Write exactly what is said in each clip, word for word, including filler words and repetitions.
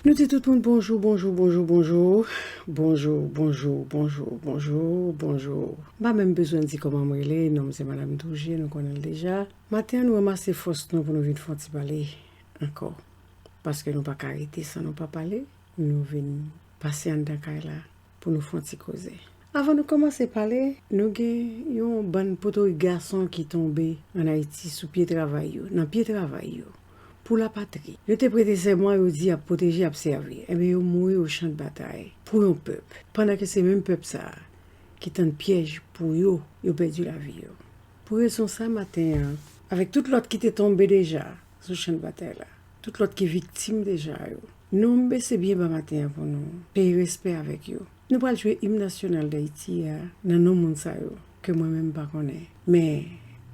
Nou di tout moun bonjou, bonjou, bonjou, bonjou. Bonjou, bonjou, bonjou, bonjou, bonjou. M pa menm bezwen di kòman m rele, non m se Madanm Toujé, nou konnen l deja. Maten an, nou ranmase fòs nou pou nou vin fè yon ti pale ankò. Paske nou pa ka rete san nou pa pale, nou vin pase anndan kay la pou nou fè yon ti koze. Avan nou kòmanse pale, nou gen yon bann potorik gason ki tonbe ann Ayiti sou pye travay yo, nan pye travay yo, pou lapatri. Yo te prete sèman, yo di y ap pwoteje, y ap sèvi. Enben, yo mouri o chan de batay pou yon pèp, pandan ke se menm pèp sa a ki tann pyèj pou yo, yo pèdi lavi yo. Pou rezon sa, maten an, avèk tout lòt ki te tonbe deja sou chan de batay la, tout lòt ki viktim deja yo, nou, m bese byen ba maten an pou nou peye respè avèk yo. Nou pral jwe im nasyonal Dayiti a nan non moun sa yo, ke mwen menm m pa konnen. Men,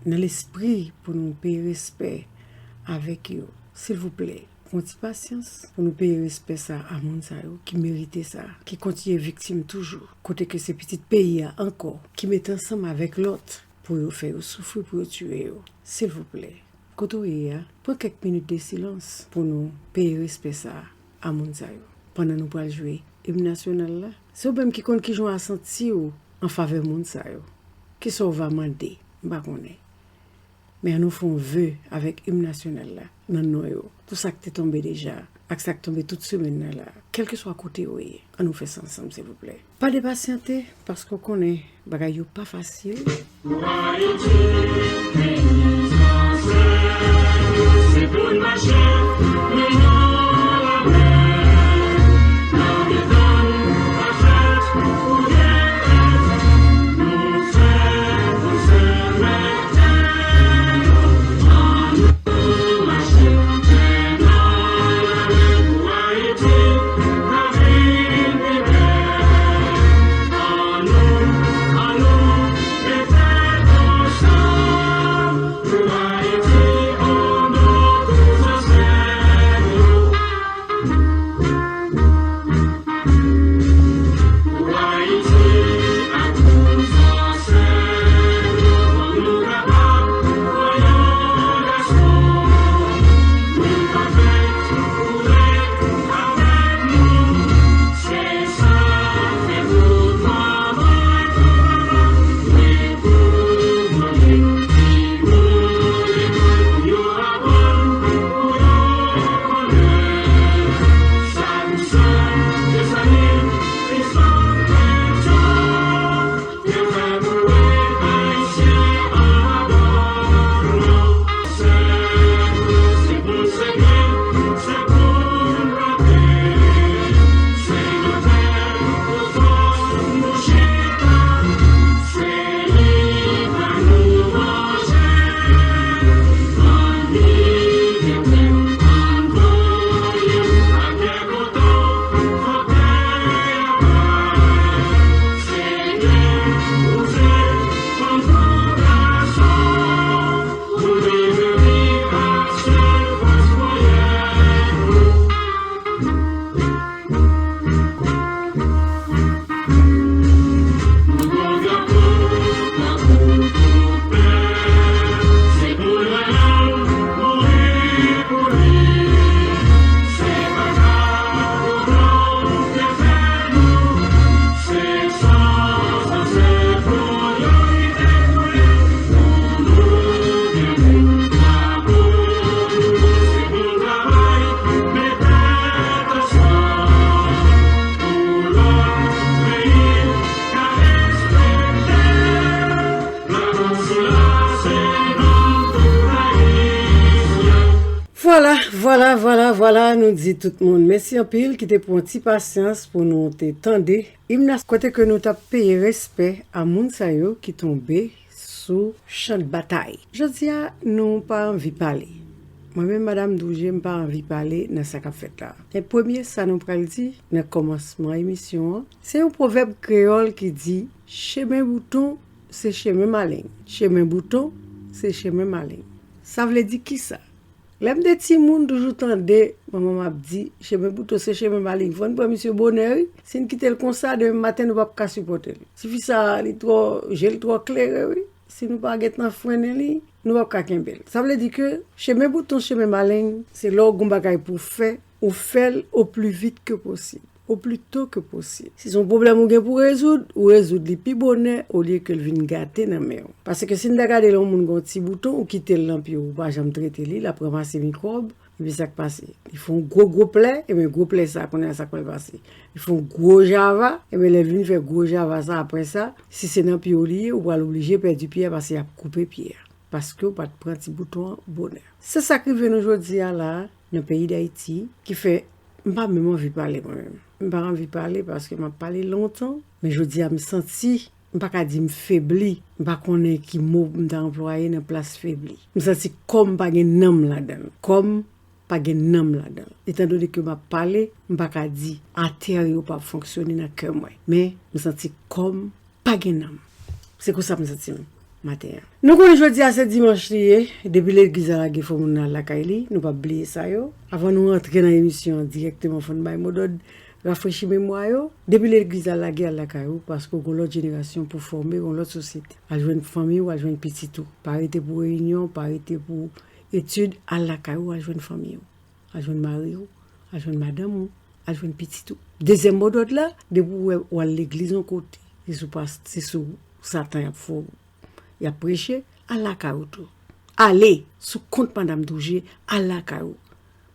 nan lespri pou nou peye respè avèk yo, silvouplè, pran ti pasyans pou nou peye respè sa a moun sa yo ki merite sa, ki kontinye viktim toujou, kote ke se pitit peyi a ankò ki met ansanm avèk lòt pou yo fè yo soufri, pou yo tiye yo. Silvouplè, kote w ye a, pran kèk minit de silans pou nou peye respè sa a moun sa yo, pandan nou pral jwe im nasyonal la. Se ou menm ki konn kijan w ap santi w an favè moun sa yo. Kisa w va mande, m pa konnen. Men ann nou fè yon ve avèk im nasyonal la, nan non yo, pou sa k te tonbe deja, ak sa k tonbe tout semèn nan la. Kèlkeswa kote w ye, ann nou fè sa ansanm, silvouplè. Pa depasyante, paske w konnen bagay yo pa fasil. Vwala, vwala, vwala, vwala, nou di tout moun mèsi anpil ki te pran ti pasyans pou nou te tande im nas kote ke nou t ap peye respè a moun sa yo ki tonbe sou chan de batay. Jodi a, nou pa anvi pale. Mwen menm, Madanm Toujé, m pa anvi pale nan sa k ap fèt la. E premye sa nou pral di nan kòmansman emisyon an, se yon pwovèb kreyòl ki di, chemen bouton, se chemen maleng. Chemen bouton, se chemen maleng. Sa vle di kisa? Lè m te timoun, toujou tande manman m ap di, chemen bouton, se chemen maleng. Fò n pran misye bonè, wi. Si n kite l konsa, demen maten, nou p ap ka sipòte l. Tifi sa a, li twò, je l twò klere, wi. Si nou pa gentan frennen li, nou p ap ka kenbe l. Sa vle di ke chemen bouton, chemen maleng, se lè w gen yon bagay pou w fè, ou fè l o pli vit ke posib, o pli to ke posib. Si se yon pwoblèm ou gen pou rezoud, ou rezoud li pi bonè olye ke l vin gate nan men w. Paske si n ta gade lè yon moun gen yon ti bouton, ou kite l nan pye w, ou pa janm trete li, l ap ranmase mikwòb, epi sa k pase? Li fè yon gwo, gwo plè, ebyen gwo plè sa, kounye a sa k pral pase? Li fè yon gwo java, ebyen lè l vin fè gwo java sa, apre sa, si se nan pye w li ye, ou pral oblije pèdi pye a paske y ap koupe pye a. Paske w pa t pran ti bouton an bonè. Se sa k rive nou jodi a la a, nan peyi Dayiti, ki fè m pa menm anvi pale mwen menm. M pa anvi pale paske m ap pale lontan, men jodi a m santi, m pa ka di m febli, m pa konnen ki mo m ta anplwaye nan plas febli. M santi kò m pa gen nanm ladan l. Kò m pa gen nanm ladan l. Etandone ke m ap pale, m pa ka di atè yo p ap fonksyone nan kè mwen. Men, m santi kò m pa gen nanm. Se konsa m santi m maten an. Nou konnen jodi a se dimanch li ye, depi legliz la lage fò moun nan al lakay li, nou p ap bliye sa yo. Avan nou rantre nan emisyon an dirèkteman, fò n bay modòd rafrechi memwa yo. Depi legliz la lage, al lakay ou, paske w gon lòt jenerasyon pou fòme, gon lòt sosyete. Al jwenn fanmi w, al jwenn pitit ou. Pa rete pou reyinyon, pa rete pou etid, al lakay ou, al jwenn fanmi w. Al jwenn mari w, al jwenn madanm ou, al jwenn pitit ou. Dezyèm modòd la, depi w wè w al legliz yon kote, se sou pas, se sou Satan y ap fè w, y ap preche, al lakay ou tou. Ale, sou kont Madanm Douje, al lakay ou.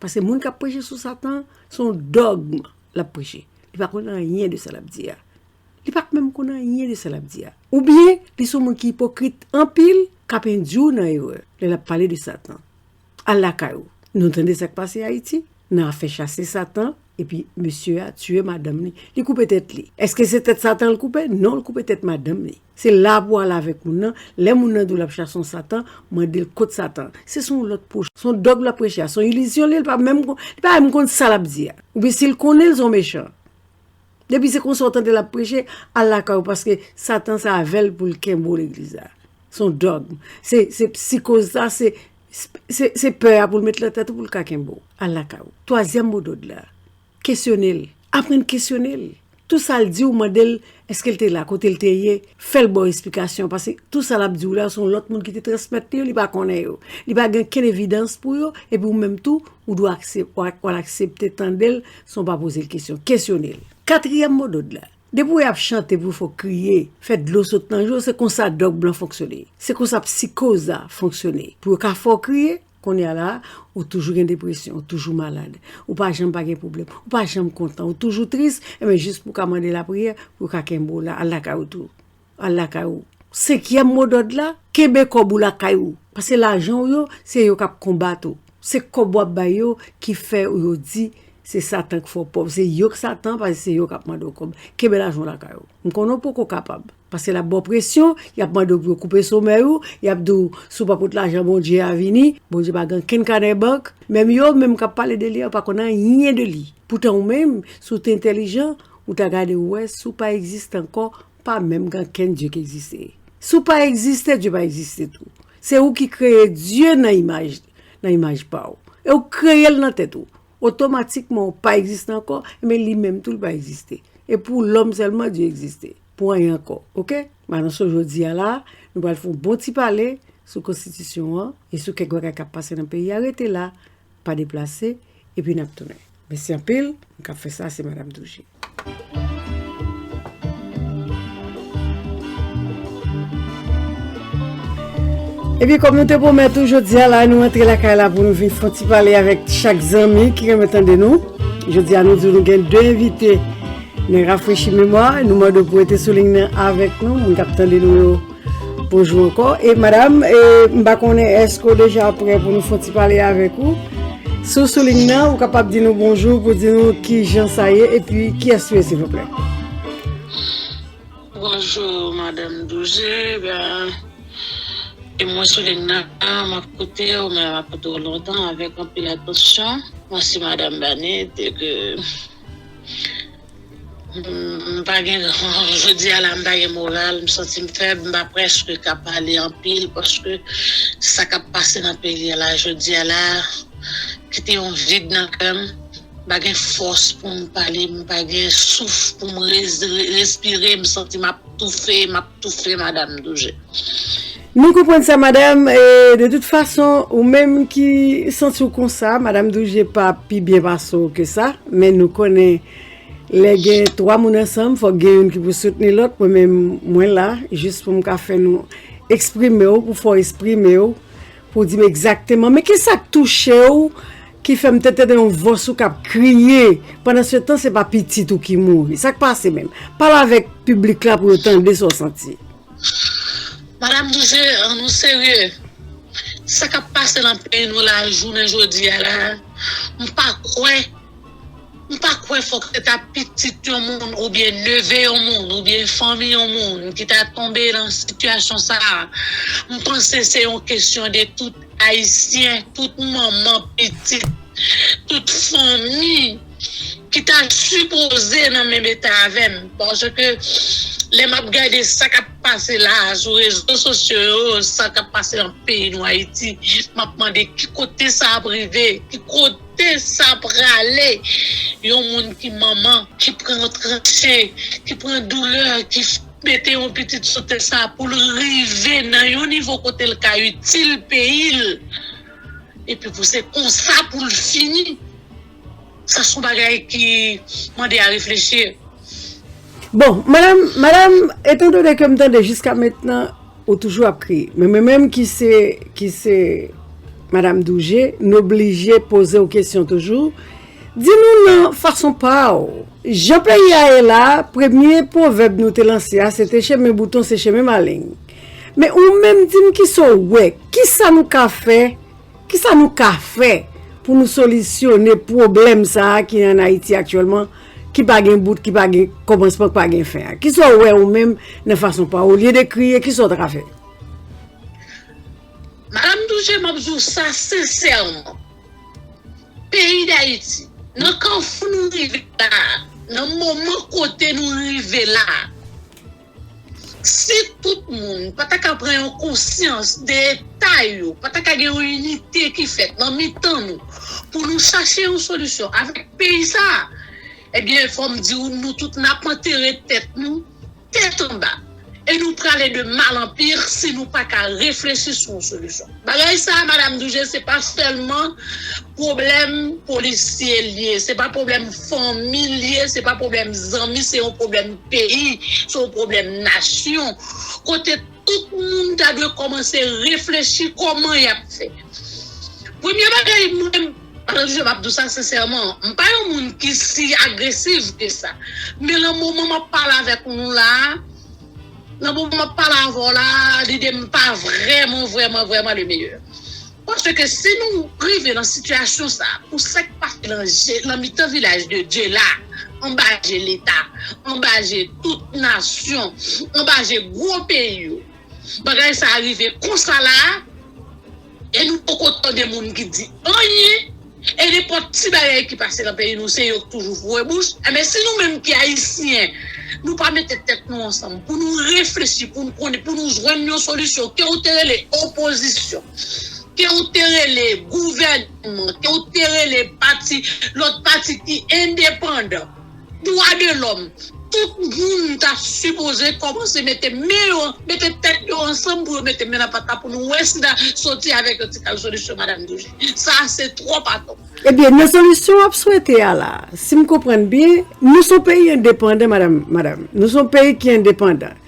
Paske moun k ap preche sou Satan, se yon dògm l ap preche. Li pa konn anyen de sa l ap di a. Li pa menm konn anyen de sa l ap di a. Oubyen, li se yon moun ki ipokrit anpil, k ap endui w nan erè lè l ap pale de Satan. Al lakay ou. Nou tande sa k pase Ayiti? Nan afè chase Satan, epi mesye a tiye madanm li. Li koupe tèt li. Èske se tèt Satan l koupe? Non, l koupe tèt madanm li. Se la pou w al avèk moun nan. Lè moun nan di w l ap chase yon Satan, mande l kot Satan. Se, se yon lòt pwoch-, se yon dòg l ap preche a. Se yon ilizyon li ye, li pa menm kon-, li pa menm konn sa l ap di a. Oubyen si l konnen l, se yon mechan. Depi se konsa w tande l ap preche, al lakay ou, paske Satan se avè l pou l kenbe w legliz la. Se yon dògm. Se, se psikoz sa, se, se, se pè a pou l met nan tèt ou pou l ka kenbe w. Al lakay ou. Twazyèm modòd la, kesyone l. Aprann kesyone l. Tou sa l di w, mande l èske l te la, kote l te ye, fè l ba w esplikasyon, paske tou sa l ap di w la, se yon lòt moun ki te transmèt li yo, li pa konnen yo. Li pa gen okenn evidans pou yo, epi ou menm tou, ou dwe aksep-, w a-, w al aksepte tande l san w pa poze l kesyon. Kesyone l. Katriyèm modòd la. Depi w wè y ap chante pou fè w kriye, fè dlo sot nan je w, se konsa dòg blan fonksyone. Se konsa psikoz la fonksyone. Pou yo ka fè w kriye, kounye a la, ou toujou gen depresyon, ou toujou malad. Ou pa janm pa gen pwoblèm, ou pa janm kontan, ou toujou tris, enben jis pou w ka mande lapriyè, pou yo ka kenbe w la, al lakay ou tou. Al lakay ou. Senkyèm modòd la, kenbe kòb ou lakay ou. Paske lajan w yo, se yo k ap konbat ou. Se kòb w ap bay yo ki fè yo di se Satan k fè w pòv. Se yo k Satan, paske se yo k ap mande w kòb. Kenbe lajan w lakay ou. M konnen w poko kapab. Paske l ap ba w presyon, y ap mande w pou yo koupe somèy ou, y ap di w si w pa pot lajan Bondye a vini, Bondye pa gen okenn kanè bank. Menm yo menm k ap pale de li a, yo pa konn anyen de li. Poutan ou menm, si w te entèlijan, ou ta gade w wè si w pa egziste ankò, pa menm gen okenn Dye ki egziste. Si w pa egziste, Dye pa egziste tou. Se ou ki kreye Dye nan imaj, nan imaj pa w. E w kreye l nan tèt ou. Otomatikman, ou pa egziste ankò, men li menm tou, li pa egziste. E pou lòm sèlman, Dye egziste. Pou anyen ankò, oke? M anonse w jodi a la, nou pral fè yon bon ti pale sou konstitisyon an e sou kèk bagay k ap pase nan peyi a. Rete la, pa deplase, epi n ap tounen. Mèsi anpil, moun k ap fè sa, se Madanm Douje. Ebyen, kòm nou te pwomèt ou, jodi a la, nou antre lakay la pou nou vin fè yon ti pale avèk chak zanmi ki renmen tande nou. Jodi a, nou di w nou gen de envite nan Rafrechi Memwa. Nou mande w pou rete sou liy nan avèk nou, moun k ap tande nou yo. Bonjou ankò. E madanm, e, m pa konnen èske w deja prè pou nou fè yon ti pale avèk ou. Si w sou liy nan, ou kapab di nou bonjou pou di nou ki jan sa ye epi kiyès ou ye, silvouplè. Bonjou, Madanm Douje. Ben, e mwen sou liy nan, m ap koute w, men m ap koute w lontan avèk anpil atansyon. Mwen se Madanm Banit, e ke M, m pa gen, jodi a la, m pa gen moral, m santi m fèb, m pa prèske ka pale anpil, paske sa k ap pase nan peyi a la, jodi a la, kite yon vid nan kè m, m pa gen fòs pou m pale, m pa gen souf pou m res-, re-, respire, m santi m ap toufe, m ap toufe, Madanm Douje. Nou konprann sa, madanm. E, de tout fason, ou menm ki santi w konsa, madanm Douje pa pi byen pase w ke sa, men nou konnen lè gen twa moun ansanm, fòk gen youn ki pou soutni lòt. Mwen menm, mwen la, jis pou m ka fè nou eksprime w, pou fè w eksprime w, pou w di m egzakteman, men ki sa k touche w, ki fè m te tande yon vòs ou k ap kriye. Pandan se tan, se pa pitit ou ki mouri. Sa k pase menm? Pale avèk piblik la pou yo tande sa w santi. Madanm Douje, ann nou serye. Sa k ap pase nan peyi nou la, jounen jodi a la, m pa kwè, m pa kwè fòk se ta pitit yon moun, oubyen neve yon moun, oubyen fanmi yon moun ki ta tonbe nan sitiyasyon sa a. M panse se yon kesyon de tout Ayisyen, tout manman pitit, tout fanmi ki ta sipoze nan menm eta avè m. Paske lè m ap gade sa k ap pase la a sou rezo sosyo yo, sa k ap pase nan peyi nou Ayiti, m ap mande ki kote sa ap rive, ki kote sa prale. Yon moun ki manman, ki pran tranche, ki pran doulè, ki mete yon pitit sou tè sa pou l rive nan yon nivo kote l ka itil peyi l. Epi pou se konsa pou l fini. Sa se yon bagay ki mande a reflechi. Bon, madanm, madanm, etandone ke m tande jiska mentnan, ou toujou ap kriye. Men mwen menm ki se, ki se madanm Douje, n oblije poze w kesyon toujou. Di nou nan fason pa w. Jan peyi a ye la, premye pwovèb nou te lanse a, se te chemen bouton, se chemen maleng. Men ou menm di m kisa w wè, kisa nou ka fè, kisa nou ka fè pou nou solisyone pwoblèm sa a ki ann Ayiti aktyèlman, ki pa gen bout, ki pa gen kòmansman, ki pa gen fen an? Kisa w wè ou menm nan fason pa w? Olye de kriye, kisa w ta ka fè? Madanm Douje, m ap di w sa sensèman. Peyi Dayiti, nan kafou nou rive la, nan moman kote nou rive la, si tout moun pa ta ka pran yon konsyans de eta yo, pa ta ka gen yon inite ki fèt nan mitan nou pou nou chache yon solisyon avèk peyi sa a, ebyen, fò m di w, nou tout n ap antere tèt nou tèt anba. E nou prale de mal an pi si nou pa ka reflechi sou yon solisyon. Bagay sa a, Madanm Douje, se pa sèlman pwoblèm polisye l ye, se pa pwoblèm fanmi l ye, se pa pwoblèm zanmi, se yon pwoblèm peyi, se yon pwoblèm nasyon. Kote tout moun ta dwe kòmanse reflechi kòman y ap fè. Premye bagay, mwen, Madanm Douje, m ap di w sa sensèman, m pa yon moun ki si agresiv ke sa. Men nan moman m ap pale avèk nou la a, nan moman m ap pale avè w la a, lide m pa vrèman, vrèman, vrèman le meyè. Paske si nou rive nan sitiyasyon sa a, pou sa k pase nan je, nan mitan vilaj de Dye la, anba je Leta, anba je tout nasyon, anba je gwo peyi yo, bagay sa a rive konsa la a, e nou poko tande moun ki di anyen, e nenpòt ti bagay ki pase nan peyi nou, se yo k toujou foure bouch. Enben, si nou menm ki Ayisyen, nou pa mete tèt nou ansanm pou nou reflechi, pou nou konnen, pou nou jwenn yon solisyon, ke w te rele opozisyon, ke w te rele gouvènman, ke w te rele pati, lòt pati ki endepandan, dwa de lòm, tout moun ta sipoze kòmanse mete men yo, mete tèt yo ansanm pou yo mete men nan pat la pou nou wè si n ta soti avèk yon ti kal solisyon, Madanm Douje. Sa a se twòp atò. Ebyen, nan solisyon w ap swete a la, si m konprann byen, nou se yon peyi endepandan, madanm, madanm. Nou se yon peyi ki endepandan.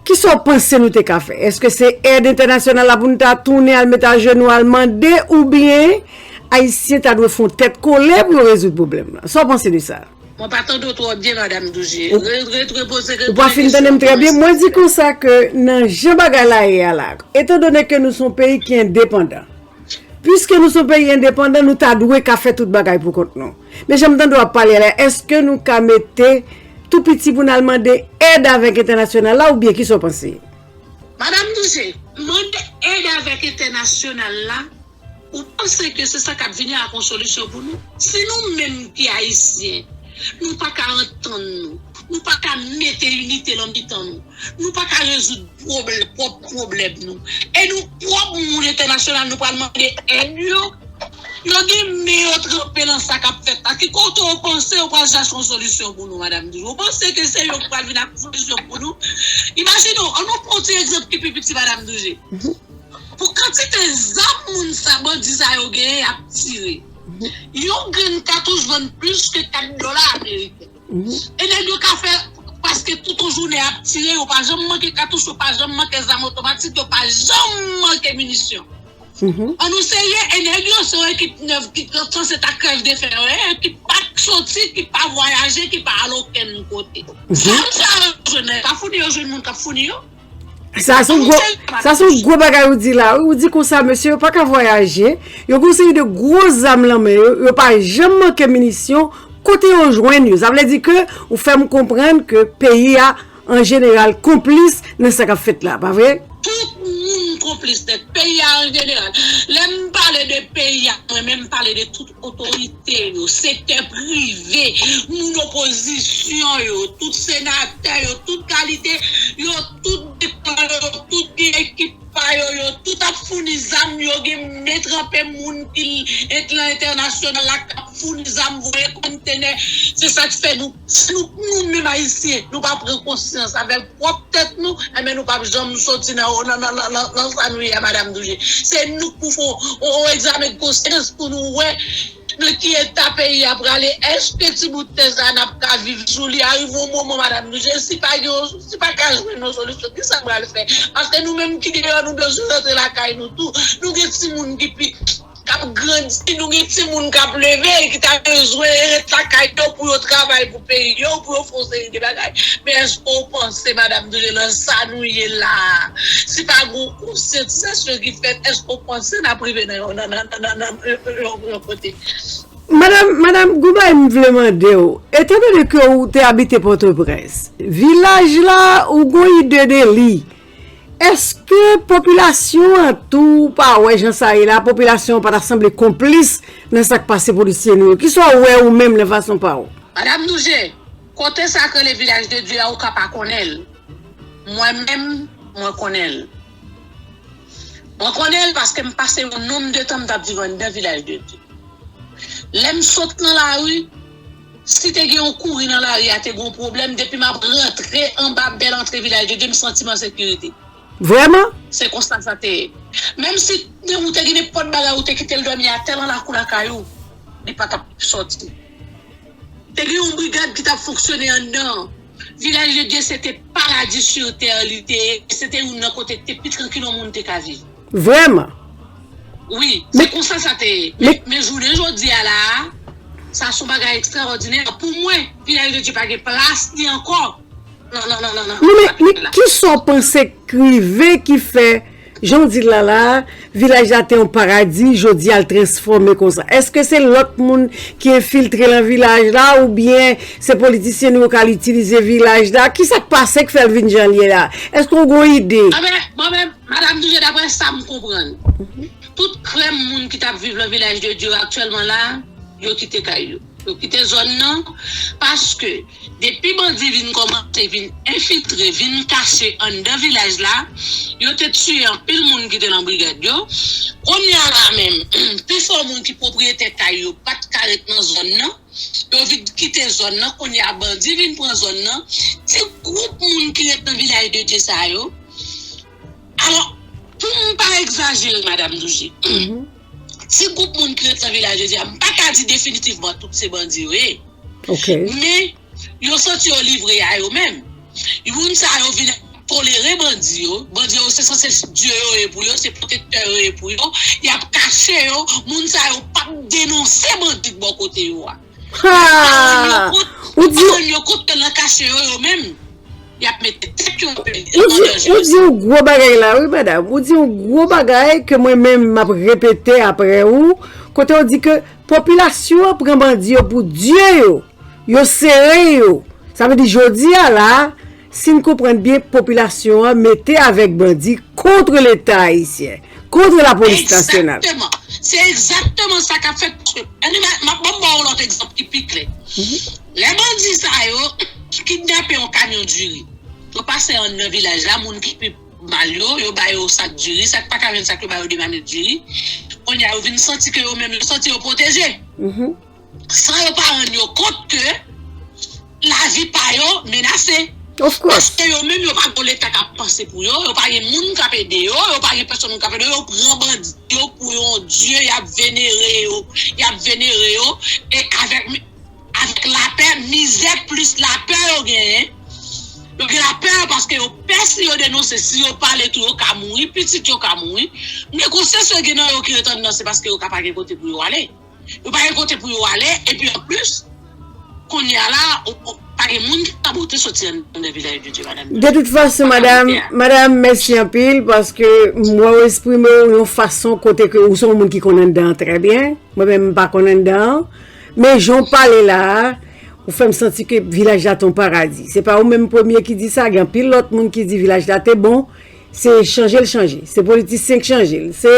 Kisa w panse nou te ka fè? Èske se èd entènasyonal la pou nou ta tounen al met ajenou al mande, oubyen Ayisyen ta dwe fè yon tèt kole pou yo rezoud pwoblèm nan? Sa w panse de sa? Mwen pa tande w twò byen, Madanm Douje. Ou, re-, re-, repoze, ou pa repoze fin tande m trè byen. Mwen di konsa ke nan jan bagay la ye a la, etandone ke nou se yon peyi ki endepandan, piske nou se yon peyi endepandan, nou ta dwe ka fè tout bagay pou kont nou. Men jan m tande w ap pale a la, èske nou ka mete tou piti pou n al mande èd avèk entènasyonal la, oubyen kisa w panse? Madanm Douje, mande èd avèk entènasyonal la, ou panse ke se sa k ap vini ak yon solisyon pou nou? Si nou menm ki Ayisyen, nou pa ka antann nou, nou pa ka mete inite nan mitan nou, nou pa ka rezoud pwoblè-, pwòp pwoblèm nou, e nou pwòp moun entènasyonal nou pral mande èd yo, Yo gen men yo tranpe nan sa k ap fèt la. Ki kote w panse yo pral chache yon solisyon pou nou, Madanm Doudou? Ou panse ke se yo ki pral vin ak solisyon pou nou? Imajine w, ann nou pran yon ti egzanp ki pi piti, Madanm Doudou. Pou kantite zam moun sa, bandi sa yo genyen, y ap tire. Yon grenn katouch vann plis ke kat dola ameriken. E nèg yo ka fè prèske tout yon jounen ap tire, yo pa janm manke katouch, yo pa janm manke zam otomatik, yo pa janm manke minisyon. An nou serye, e nèg yo se yon ekip nèv ki sanse ta krèv de fè yo ye, ki pa soti, ki pa vwayaje, ki pa al okenn kote. Zam sa yo jwenn nan, pa founi yo jwenn moun k ap founi yo. Sa se yon gwo, sa se yon gwo bagay ou di la, wi. Ou di konsa, mesye yo pa ka vwayaje, yo gen yon seri de gwo zam nan men yo, yo pa janm manke minisyon, kote yo jwenn yo? Sa vle di ke ou fè m konprann ke peyi a, an jeneral, konplis nan sa k ap fèt la, pa vre? Tout moun konplis nèt, peyi a an jeneral. Lè m pale de peyi a, mwen menm m pale de tout otorite yo, sektè prive, moun opozisyon yo, tout senatè yo, tout kalite, yo tout deklare, yo tout gen ekip pa yo, yo tout ap founi zam, yo gen men tranpe moun ki ent-, nan entènasyonal la k ap founi zam, voye kontenè. Se sa k fè nou, si nou, nou menm Ayisyen, nou pa pran konsyans avèk pwòp tèt nou, enben nou p ap janm soti nan, nan, nan, nan, nan, nan sa nou ye a, Madanm Doudou. Se nou k pou fè yon, yon egzamen konsyans pou nou wè nan ki eta peyi a prale. Èske ti bout tè sa n ap ka viv sou li a rive yon moman, Madanm Doudou, si pa gen, si pa ka jwenn yon solisyon, kisa n pral fè? Paske nou menm ki deyò, nou bezwen rantre lakay nou tou. Nou gen timoun ki pi k ap grandi, nou gen timoun k ap leve, ki ta bezwen ret lakay yo pou yo travay pou peyi yo, pou yo fè yon seri de bagay. Men èske w panse, Madanm Doudou, nan sa nou ye la a, si pa gen yon konsyantizasyon ki fèt, èske w panse n ap rive nan yon, nan, nan, nan, nan, nan yon, yon, yon kote? Madanm, Madanm, gon bagay m vle mande w. Etandone ke ou te abite Pòtoprens, vilaj la, ou gon ide de li. Èske popilasyon an tou pa wè jan sa ye la, popilasyon an pa ta sanble konplis nan sa k pase polisye nou yo? Kisa w wè ou menm nan fason pa w? Madanm Doudou, kote sa k rele Vilaj de Dye a, ou ka pa konnen l. Mwen menm, mwen konnen l. Mwen konnen l paske m pase yon nonb de tan m t ap viv anndan Vilaj de Dye. Lè m sot nan lari, si te gen yon kouri nan lari a, te gen yon pwoblèm, depi m ap rantre anba bèl antre Vilaj de Dye, m santi m an sekirite. Vrèman? Se konsa sa te ye. Menm si ou te gen nenpòt bagay, ou te kite l dòmi atè nan lakou lakay ou, li pa t ap sòti. Te gen yon brigad ki t ap fonksyone anndan. Vilaj de Dye se te paradi sou tè li te ye. Se te youn nan kote ki te pi trankil yon moun te ka viv. Vrèman? Wi, se konsa sa te ye. Men, men jounen jodi a la a, sa se yon bagay ekstraòdinè. Pou mwen, Vilaj de Dye pa gen plas li ankò. Non, non, non, non, non. Non, men, men kisa w panse k rive ki fè, jan w di l la la, vilaj la te yon paradi, jodi a l transfòme konsa? Èske se lòt moun ki enfiltre nan vilaj la, oubyen se politisyen nou yo k al itilize vilaj la? Kisa k pase k fè l vin jan l ye la? Èske w gen yon ide? Anben, mwen menm, Madanm Doudou, daprè sa m konprann, tout krèm moun ki t ap viv nan Vilaj de Dye yo aktyèlman la, yo kite kay yo. Yo kite zòn nan, paske depi bandi vin kòmanse vin enfiltre, vin kache anndan vilaj la, yo te tiye anpil moun ki te nan brigad yo. Kounye a la menm, pifò moun ki pwopriyetè kay yo pa t ka ret nan zòn nan. Yo vin kite zòn nan, kounye a bandi vin pran zòn nan. Ti gwoup moun ki ret nan Vilaj de Dye sa yo, alò, pou m pa egzajere, Madanm Doudou, ti gwoup moun ki ret nan Vilaj de Dye a, m pa ka di definitivman tout se bandi yo ye. Men, yo santi yo livre a yo menm. Moun sa yo vin tolere bandi yo. Bandi yo se sanse dye yo ye pou yo, se pwotektè yo ye pou yo. Y ap kache yo. Moun sa yo p ap denonse bandi k bò kote yo a. Ha! Ou di, yo kot nan kache yo, yo menm, y ap mete tèt yo an danje. Ou di yon gwo bagay la, wi, madanm. Ou di yon gwo bagay ke mwen menm m ap repete apre ou. Kote ou di ke popilasyon an pran bandi yo pou dye yo. Yo sere yo. Sa vle di, jodi a la, si n konprann byen, popilasyon an mete avèk bandi kont Leta ayisyen, kont lapolis nasyonal. Egzakteman. Se egzakteman sa k ap fèt. Paske, ann, m ap, m ap, ban m ba w yon lòt egzanp ki pi klè. Lè bandi sa yo kidnape yon kamyon diri, yo pase anndan vilaj la, moun ki pi mal yo, yo ba yo sak diri, sa k pa ka jwenn sak yo ba yo de mamit diri. Kounye a yo vin santi ke yo menm yo santi yo pwoteje. San yo pa rann yo kont ke lavi pa yo menase. Paske yo menm yo pa gen leta k ap panse pou yo, yo pa gen moun k ap ede yo, yo pa gen pèsonn k ap ede yo, yo pran bandi yo pou yon dye, y ap venere yo, y ap venere yo, e avèk avèk lapè, mizè plis lapè yo genyen. Yo gen lapè paske yo pè si yo denonse, si yo pale tou, yo ka mouri, pitit yo ka mouri. Men konsyans yo gen nan yo ki ret anndan, se paske yo ka pa gen kote pou yo ale. Yo pa gen kote pou yo ale, epi anplis, kounye a la, ou, ou, pa gen moun ki ka bote soti anndan vilaj de Dye, madanm. De tout fason, madanm, madanm, mèsi anpil, paske m wè w eksprime w yon fason kote ke ou se yon moun ki konn anndan an trè byen. Mwen menm, m pa konn anndan an. Men jan w pale la a, ou fè m santi ke vilaj la te yon paradi. Se pa ou menm premye ki di sa, gen anpil lòt moun ki di vilaj la te bon. Se chanje l chanje. Se politisyen k chanje l. Se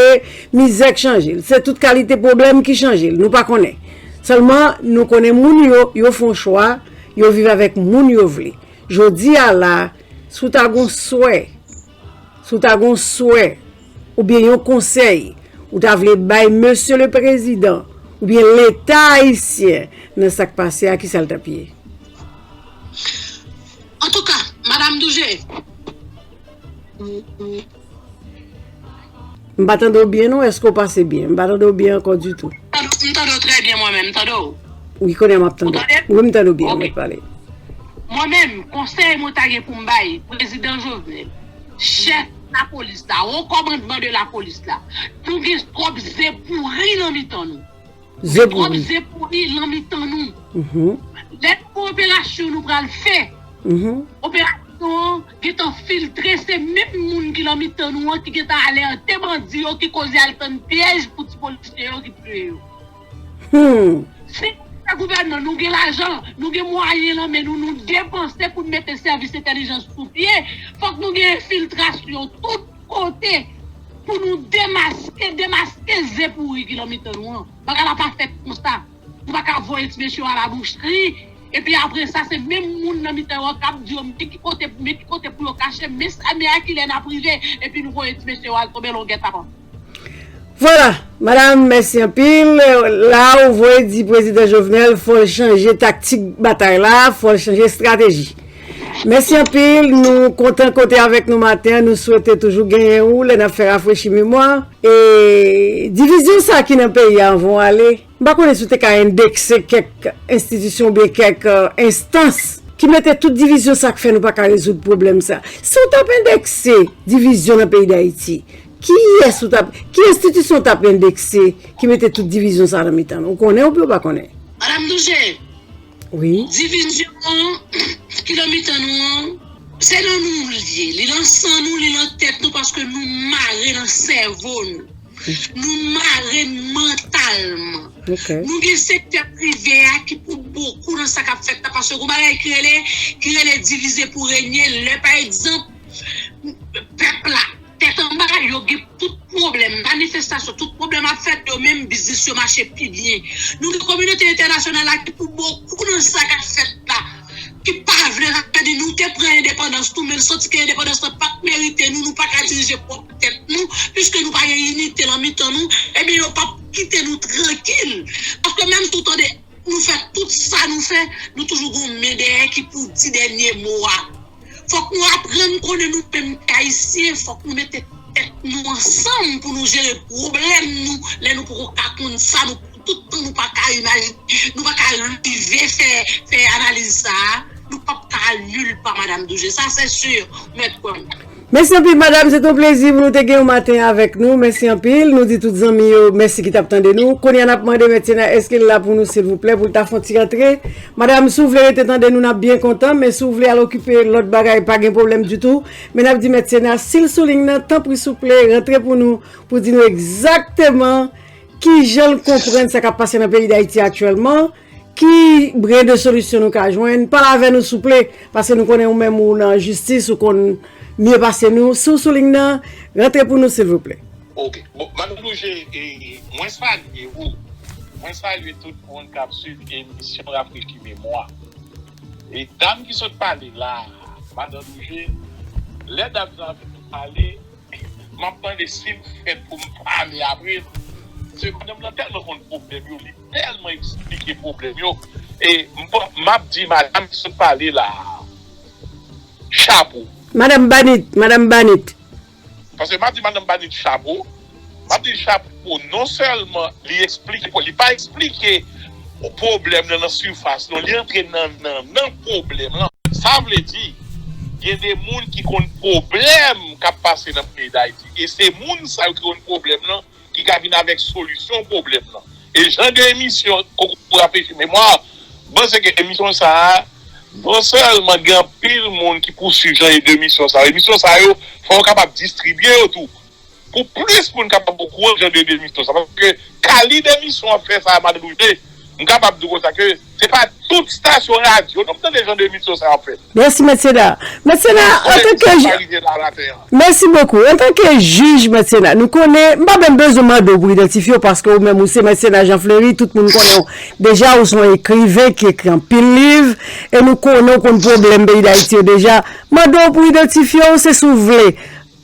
mizè k chanje l. Se tout kalite pwoblèm ki chanje l. Nou pa konnen. Sèlman, nou konnen moun yo, yo fè yon chwa, yo viv avèk moun yo vle. Jodi a la, si w ta gon swè, si w ta gon swè, oubyen yon konsèy, ou ta vle bay Mesye le Prezidan, oubyen Leta ayisyen, nan sa k pase a, kisa l t ap ye? Antouka, Madanm Douje, M pa tande w byen non, èske w pase byen? M pa tande w byen ankò ditou. M tande w trè byen mwen menm, m tande w. Wi, kounye a m ap tande w. Ou tande? Wi, m tande w byen, ou mèt pale. Mwen menm, konsèy mwen ta gen pou m bay Prezidan Jovenel, chèf lapolis la, wo kòmandman de lapolis la, nou gen twòp ze pouri nan mitan nou. Ze pouri. Twòp ze pouri nan mitan nou. Lè nou gen operasyon nou pral fè, operasyon an gentan filtre, se menm moun ki nan mitan nou an ki gentan alète bandi yo, ki koze al tann pyèj pou ti polisye yo ki tiye yo. Si nou fè gouvènman, nou gen lajan, nou gen mwayen nan men nou, nou depanse pou n mete sèvis entèlijans sou pye, fòk nou gen enfiltrasyon tout kote pou nou demaske, demaske ze pouri ki nan mitan nou an. Bagay la pa fèt konsa. Nou pa ka voye ti mesye yo a labouchri, epi apre sa, se menm moun nan mitan yo k ap di yo, men ki kote, men ki kote pou yo kache, men sa, men a kilè n ap rive, epi nou voye ti mesye yo al tonbe longè tapan. Vwala, madanm, mèsi anpil. La, ou voye di Prezidan Jovenel, fò l chanje taktik batay la, fò l chanje estrateji. Mèsi anpil, nou kontan ke w te avèk nou maten an, nou swete toujou genyen ou lè n ap fè rafrechi memwa. E divizyon sa ki nan peyi a anvan w ale, m pa konnen si w te ka endekse kèk enstitisyon oubyen kèk, eh, enstans ki mete tout divizyon sa k fè nou pa ka rezoud pwoblèm sa. Si w t ap endekse divizyon nan peyi Dayiti, kiyès ou t ap, ki enstitisyon w t ap endekse ki mete tout divizyon sa nan mitan nou? Ou konnen oubyen ou pa konnen? Madanm Douje, wi. Divizyon an ki nan mitan nou an, se nan nou l ye. Li nan san nou, li nan tèt nou, paske nou mare nan sèvo nou. Nou mare mantalman. Nou gen sektè prive a ki pou bokou nan sa k ap fèt la, paske gon bagay ki rele, ki rele divize pou renye. Lè, pa egzanp, pèp la, tèt anba, yo gen tout pwoblèm, manifestasyon, tout pwoblèm ap fèt, yo menm biznis yo mache pi byen. Nou gen kominote entènasyonal la ki pou bokou nan sa k ap fèt la, ki pa vle, sa vle di nou te pran endepandans nou, men n santi ke endepandans lan pa t merite nou, nou pa ka dirije pwòp tèt nou, piske nou pa gen inite nan mitan nou, ebyen yo p ap kite nou trankil. Paske menm si w tande nou fè tout sa nou fè, nou toujou gon men dèyè ki pou di dènye mo a. Fòk nou aprann konnen nou menm Ayisyen, fòk nou mete tèt nou ansanm pou nou jere pwoblèm nou. Lè nou poko ka konn sa, nou, tout tan nou pa ka imajine, nou pa ka rive fè, fè analiz sa a, nou p ap ka nil pa, Madanm Douje. Sa, se si, ou mèt kwè m. Mèsi anpil, madanm. Se te yon plezi pou nou te gen w maten avèk nou. Mèsi anpil. Nou di tout zanmi yo mèsi ki t ap tande nou. Kounye a, n ap mande Mèt Sena èske l la pou nou, silvouplè, pou l ta fè yon ti rantre. Madanm, si w vle rete tande nou, n ap byen kontan. Men si w vle al okipe lòt bagay, pa gen pwoblèm ditou. Men n ap di Mèt Sena, si l sou liy nan, tanpri, souple, rantre pou nou, pou di nou egzakteman kijan l konprann sa k ap pase nan peyi Dayiti aktyèlman, ki bren de solisyon nou ka jwenn, pale avè nou souple, paske nou konnen ou menm ou nan jistis, ou konn mye pase nou. Si w sou liy nan, rantre pou nou, silvouplè. Ok. Bon, Madanm Douje, e, mwen salye ou. Mwen salye tout moun k ap swiv emisyon Rafrechi Memwa. E dam ki sot pale la, Madanm Douje, lè dam nan ap pale, m ap mande si m fèt pou m pale apre. Se madanm nan tèlman konn pwoblèm yo, li tèlman eksplike pwoblèm yo. E m pa- m ap di madanm ki sot pale la a, chapo. Madanm Banit, madanm Banit. Paske m ap di madanm Banit chapo, m ap di l chapo non sèlman li eksplike, li pa eksplike pwoblèm nan nan sifas non, li antre nan nan nan pwoblèm lan. Sa vle di, gen de moun ki konn pwoblèm k ap pase nan peyi Dayiti. E se moun sa yo ki konn pwoblèm lan ki ka vin avèk solisyon pwoblèm lan. E jan de emisyon Koko Rafrechi Memwa, m panse ke emisyon sa a, non sèlman gen anpil moun ki pou swiv jan de emisyon sa yo, emisyon sa yo, fò yo kapab distribye yo tou. Pou plis moun kapab okouran jan de emisyon sa. Paske kalite emisyon w ap fè sa a, Madan Louche, m kapab di w konsa ke se pa tout stasyon radyo non m tande jan de emisyon sa yo ap fèt. Mèsi, Mèt Sena. Mèt Sena, antanke jij, mèsi bokou. Antanke jij, Mèt Sena, nou konnen, m pa menm bezwen mande w pou idantifye w, paske ou menm, ou se Mèt Sena Jean Fleury, tout moun konnen w. Deja, ou se yon ekriven ki ekri anpil liv, e nou konnen w konn pwoblèm peyi Dayiti yo deja. Mande w pou idantifye w, se si w vle.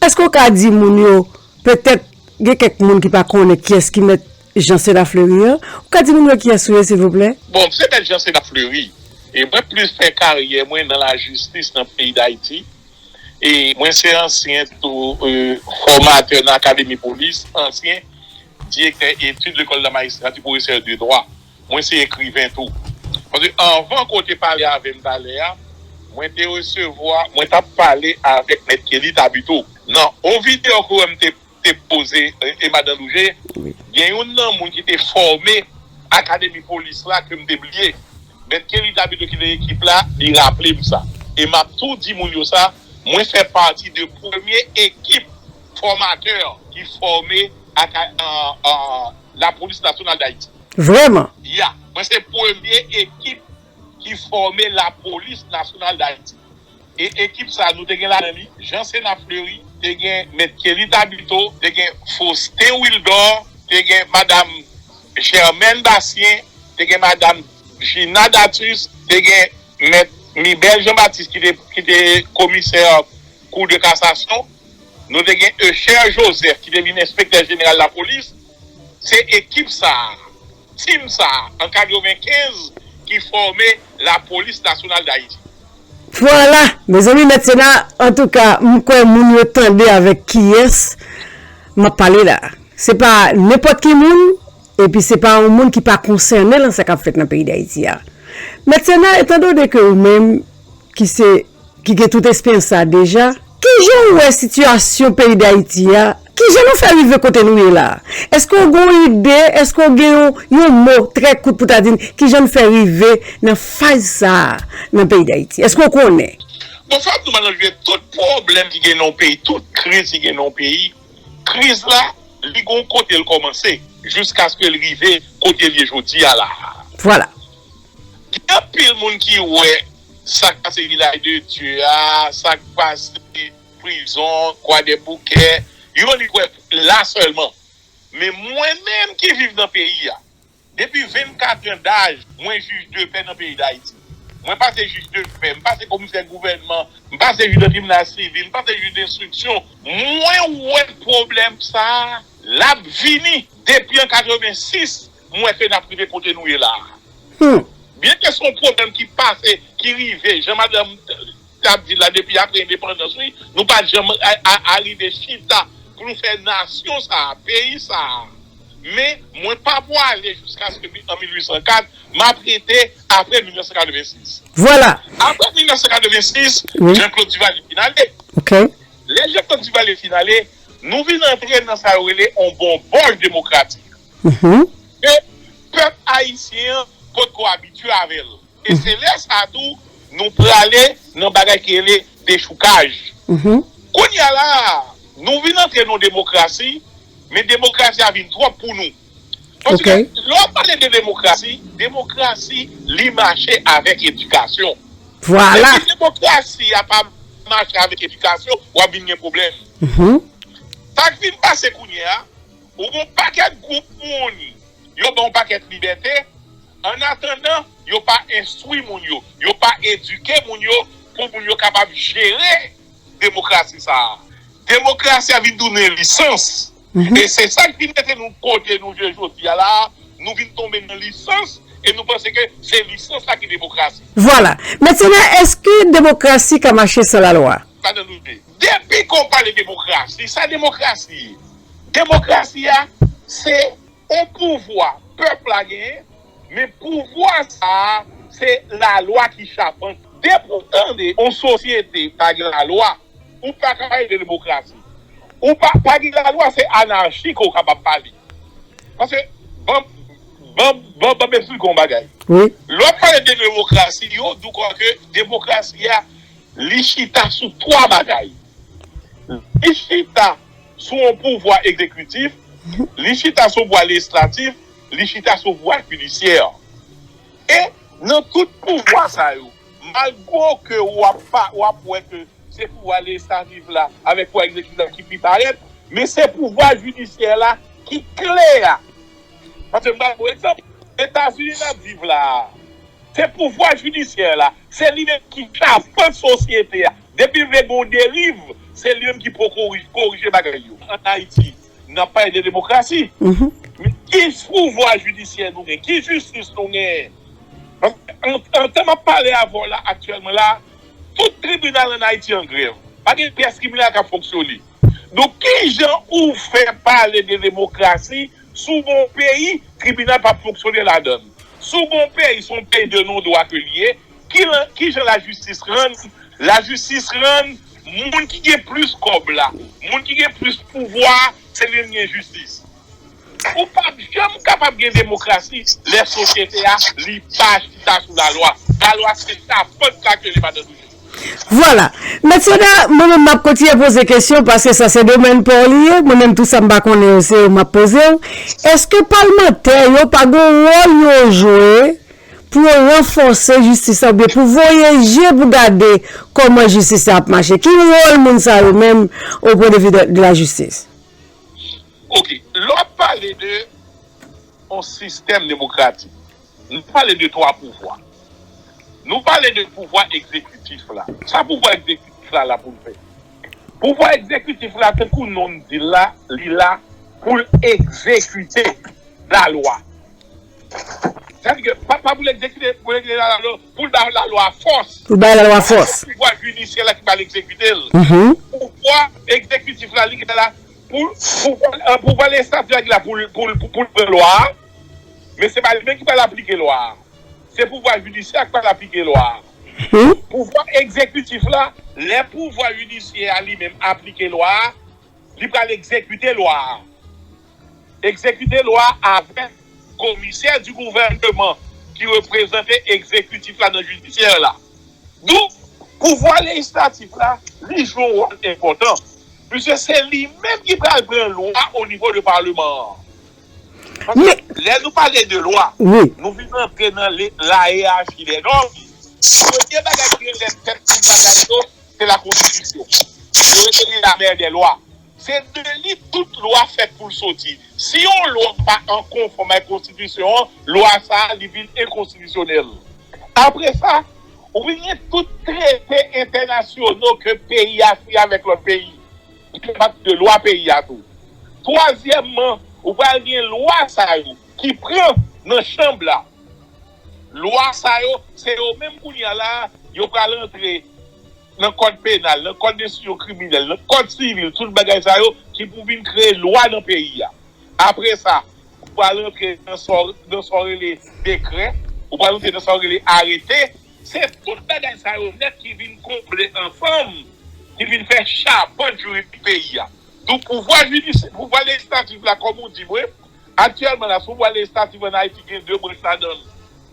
Èske w ka di moun yo, petèt, gen kèk moun ki pa konnen kiyès ki Mèt Jean Sena Fleury an? Ou ka di moun yo kiyès ou ye, silvouplè? Bon, m se Mèt Jean Sena Fleury. E mwen plis fè karyè mwen nan lajistis nan peyi Dayiti. E mwen se ansyen tou, e, fòmatè nan Akademi Polis, ansyen direktè etid Lekòl la Majistrati, pwofesè de dwa. Mwen se ekriven tou. Paske anvan ke w te pale avè m talè a, mwen te resevwa, mwen t ap pale avèk Mèt Kelly Tabito. Nan yon videyo ke w wè m te te poze, e, e Madan Louche, gen youn nan moun ki te fòme Akademi Polis la ke m te bliye. Mèt Kelly Tabito ki nan ekip la, li raple m sa. E m ap tou di moun yo sa, mwen fè pati de premye ekip fòmatè ki fòme aka- an- an- Lapolis Nasyonal Dayiti. Vrèman? Ya, mwen se premye ekip ki fòme Lapolis Nasyonal Dayiti. E ekip sa, nou te gen ladan li Jean Sena Fleury, te gen Mèt Kelly Tabito, te gen Faustin Wildor, te gen Madanm Germaine Bastien, te gen Madanm Gina Datus, te gen Mèt Mibel Jean Baptiste ki te, ki te komisè Kou de Kasasyon, nou te gen Eucher Joseph ki te vin enspektè jeneral lapolis. Se ekip sa a, team sa a, an katrevenkenz, ki fòme Lapolis Nasyonal Dayiti. Vwala, mezanmi, Mèt Sena, antouka, m kwè moun yo tande avèk kiyès m ap pale la. Se pa nenpòt ki moun, epi se pa yon moun ki pa konsène nan sa k ap fèt nan peyi Dayiti a. Mèt Sena, etandone ke ou menm ki se, ki gen tout esperyans sa a deja, kijan w wè sitiyasyon peyi Dayiti a? Kijan nou fè rive kote nou ye la a? Èske w gen yon ide? Èske w gen yon, yon mo trè kout pou ta di n kijan n fè rive nan faz sa a nan peyi Dayiti? Èske w konnen? Bon, fò m di w, Madan Louche, tout pwoblèm ki gen nan yon peyi, tout kriz ki gen nan yon peyi, kriz la, li gen yon kote l kòmanse, jiskaske l rive kote l ye jodi a la a. Vwala. Gen anpil moun ki wè sa k pase Vilaj de Dye a, sa k pase prizon, Kwadèboukè, yo li wè la sèlman. Men mwen menm ki viv nan peyi a, depi vennkat an daj, mwen jij de pè nan peyi Dayiti. Mwen pase jij de pè, m pase komisè gouvènman, m pase jij nan tribinal sivil, m pase jij denstriksyon. Mwen wè pwoblèm sa a, l ap vini. Depi an katrevensis, mwen wè ke n ap rive kote nou ye la a. Hmm. Byenke se yon pwoblèm ki pase, ki rive, jan madanm t ap di la depi apre endepandans, wi, nou pa t janm a, a, arive chita pou nou fè nasyon sa a, peyi sa a. Men, mwen pa pwale jiskaske an mil uit san kat, m ap rete apre mil nèf san katrevensis. Vwala. Apre mil nèf san katrevensis, wi, Jean Claude Duvalier fin ale. Ok. Lè Jean Claude Duvalier fin ale, nou vin antre nan sa yo rele yon bonbòj demokratik. Mhm. Ke pèp ayisyen an potko abitye avè l. E se lè sa a tou, nou prale nan bagay ki rele dechoukaj. Mhm. Kounye a la a, nou vin antre nan demokrasi, men demokrasi a vin twòp pou nou. Paske, ok, lè w pale de demokrasi, demokrasi, li mache avèk edikasyon. Vwala. Men si demokrasi a pa mache avèk edikasyon, w ap vin gen pwoblèm. Mhm. Sa k vin pase kounye a, ou gen yon pakèt gwoup moun, yo ban yon pakèt libète, annatandan, yo pa enstwi moun yo, yo pa edike moun yo pou moun yo kapab jere demokrasi sa a. Demokrasi a vin tounen lisans. E se sa ki vin mete nou kote nou ye jodi a la. Nou vin tonbe nan lisans e nou panse ke se lisans la ki demokrasi. Vwala. Mentnan, èske demokrasi ka mache san lalwa? Pa nan doute. Depi ke w pale demokrasi, sa demokrasi ye? Demokrasi a, se yon pouvwa pèp la genyen, men pouvwa sa a, se lalwa ki chapante. Depi w tande yon sosyete pa gen lalwa, ou pa ka pale de demokrasi. Ou pa, pa gen lalwa, se anachi ke w kapab pale. Paske, ban, ban, ban, ban m esplike yon bagay. Wi. Lè w ap pale de demokrasi, yo di w ke demokrasi a, li chita sou twa bagay. Li chita sou yon pouvwa egzekitif, li chita sou yon pouvwa lejislatif, li chita sou yon pouvwa jidisyè. E nan tout pouvwa sa yo, malgre ke w ap pa, w ap wè ke se pouvwa lejislatif la avèk pouvwa egzekitif la ki pi parèt, men se pouvwa jidisyè la ki kle a. Paske m ba w egzanp, Etazini n ap viv la a, se pouvwa jidisyè la, se li menm ki chapant sosyete a. Depi vle gen yon deriv, se li menm ki pou korij-, korije bagay yo. Ann Ayiti, n ap pale de demokrasi. Men ki pouvwa jidisyè nou gen? Ki jistis nou genyen? Paske an, an tan m ap pale avè w la, aktyèlman la, tout tribinal ann Ayiti an grèv. Pa gen pyès tribinal k ap fonksyone. Donk, kijan ou fè pale de demokrasi si w gen yon peyi, tribinal p ap fonksyone ladan l? Si w gen yon peyi, se yon peyi de non dwa ke l ye, ki lan-, kijan lajistis rann? Lajistis rann moun ki gen plis kòb la, moun ki gen plis pouvwa, se li menm ki gen jistis. Ou p ap janm kapab gen demokrasi lè sosyete a, li pa chita sou lalwa. Lalwa se chapant la ke li pa nan toujou. Vwala. Mèt Sena, mwen menm m ap kontinye poze kesyon paske sa se domèn pa w li ye. Mwen menm tout sa m pa konnen yo se yo m ap poze w. Èske palmantè yo pa gen yon wòl yo jwe pou yo ranfòse jistis la oubyen pou voye je pou gade kòman jistis la ap mache? Ki wòl moun sa yo menm au point de vue de, de la justice? Ok, lè w ap pale de yon sistèm demokratik, nou pale de twa pouvwa. Nou pale de pouvwa egzekitif la. Sa pouvwa egzekitif la la pou l fè? Pouvwa egzekitif la, tankou non l di l la, li la pou l egzekite lalwa. Sa vle di ke pa, pa pou l egzekite, pou l egzekite lalwa, pou l ba lalwa fòs. Pou l ba lalwa fòs. Pouvwa jidisyè la ki pral egzekite l. Pouvwa egzekitif la, li ki la pou, pou, pou, pou, pou pale sa, sa ki la pou, pou, pou, pou l pran lwa a, men se pa li menm ki pral aplike lwa a. Se pouvwa jidisyè a ki pral aplike lwa a. Pouvwa egzekitif la, lè pouvwa jidisyè a li menm aplike lwa a, li pral egzekite lwa a. Egzekite lwa a avèk komisè di gouvènman ki reprezante egzekitif la nan jidisyè la. Donk, pouvwa lejislatif la, li jwe yon wòl enpòtan. Piske se li menm ki pral pran lwa o nivo de paleman an. Paske lè nou pale de lwa, nou vin antre nan le, la hiérarchie des normes. Premye bagay ki genlè fèt pou bagay yo, se la konstitisyon. Yo rele li la mère des lois. Se de li tout lwa fèt pou l soti. Si yon lwa pa an konfòm ak konstitisyon an, lwa sa a, li vin enkonstitisyonèl. Apre sa, ou vin gen tout trete entènasyonal ke peyi a siyen avèk lòt peyi. Ki fè pati de lwa peyi a tou. Twazyèmman, ou pral gen lwa sa yo ki pran nan chanm la. Lwa sa yo, se yo menm kounye a la, yo pral antre nan kòd penal, nan kòd enstriksyon kriminèl, nan kòd sivil, tout bagay sa yo ki pou vin kreye lwa nan peyi a. Apre sa, ou pral antre nan sa w, nan sa w rele dekrè, ou pral antre nan sa w rele arete. Se tout bagay sa yo nèt ki vin konble ansanm, ki vin fè chapant jiridik peyi a. Donk, pouvwa jidis-, pouvwa lejislatif la, kòm ou di mwen, aktyèlman la, sou pouvwa lejislatif ann Ayiti, gen de branch ladan l.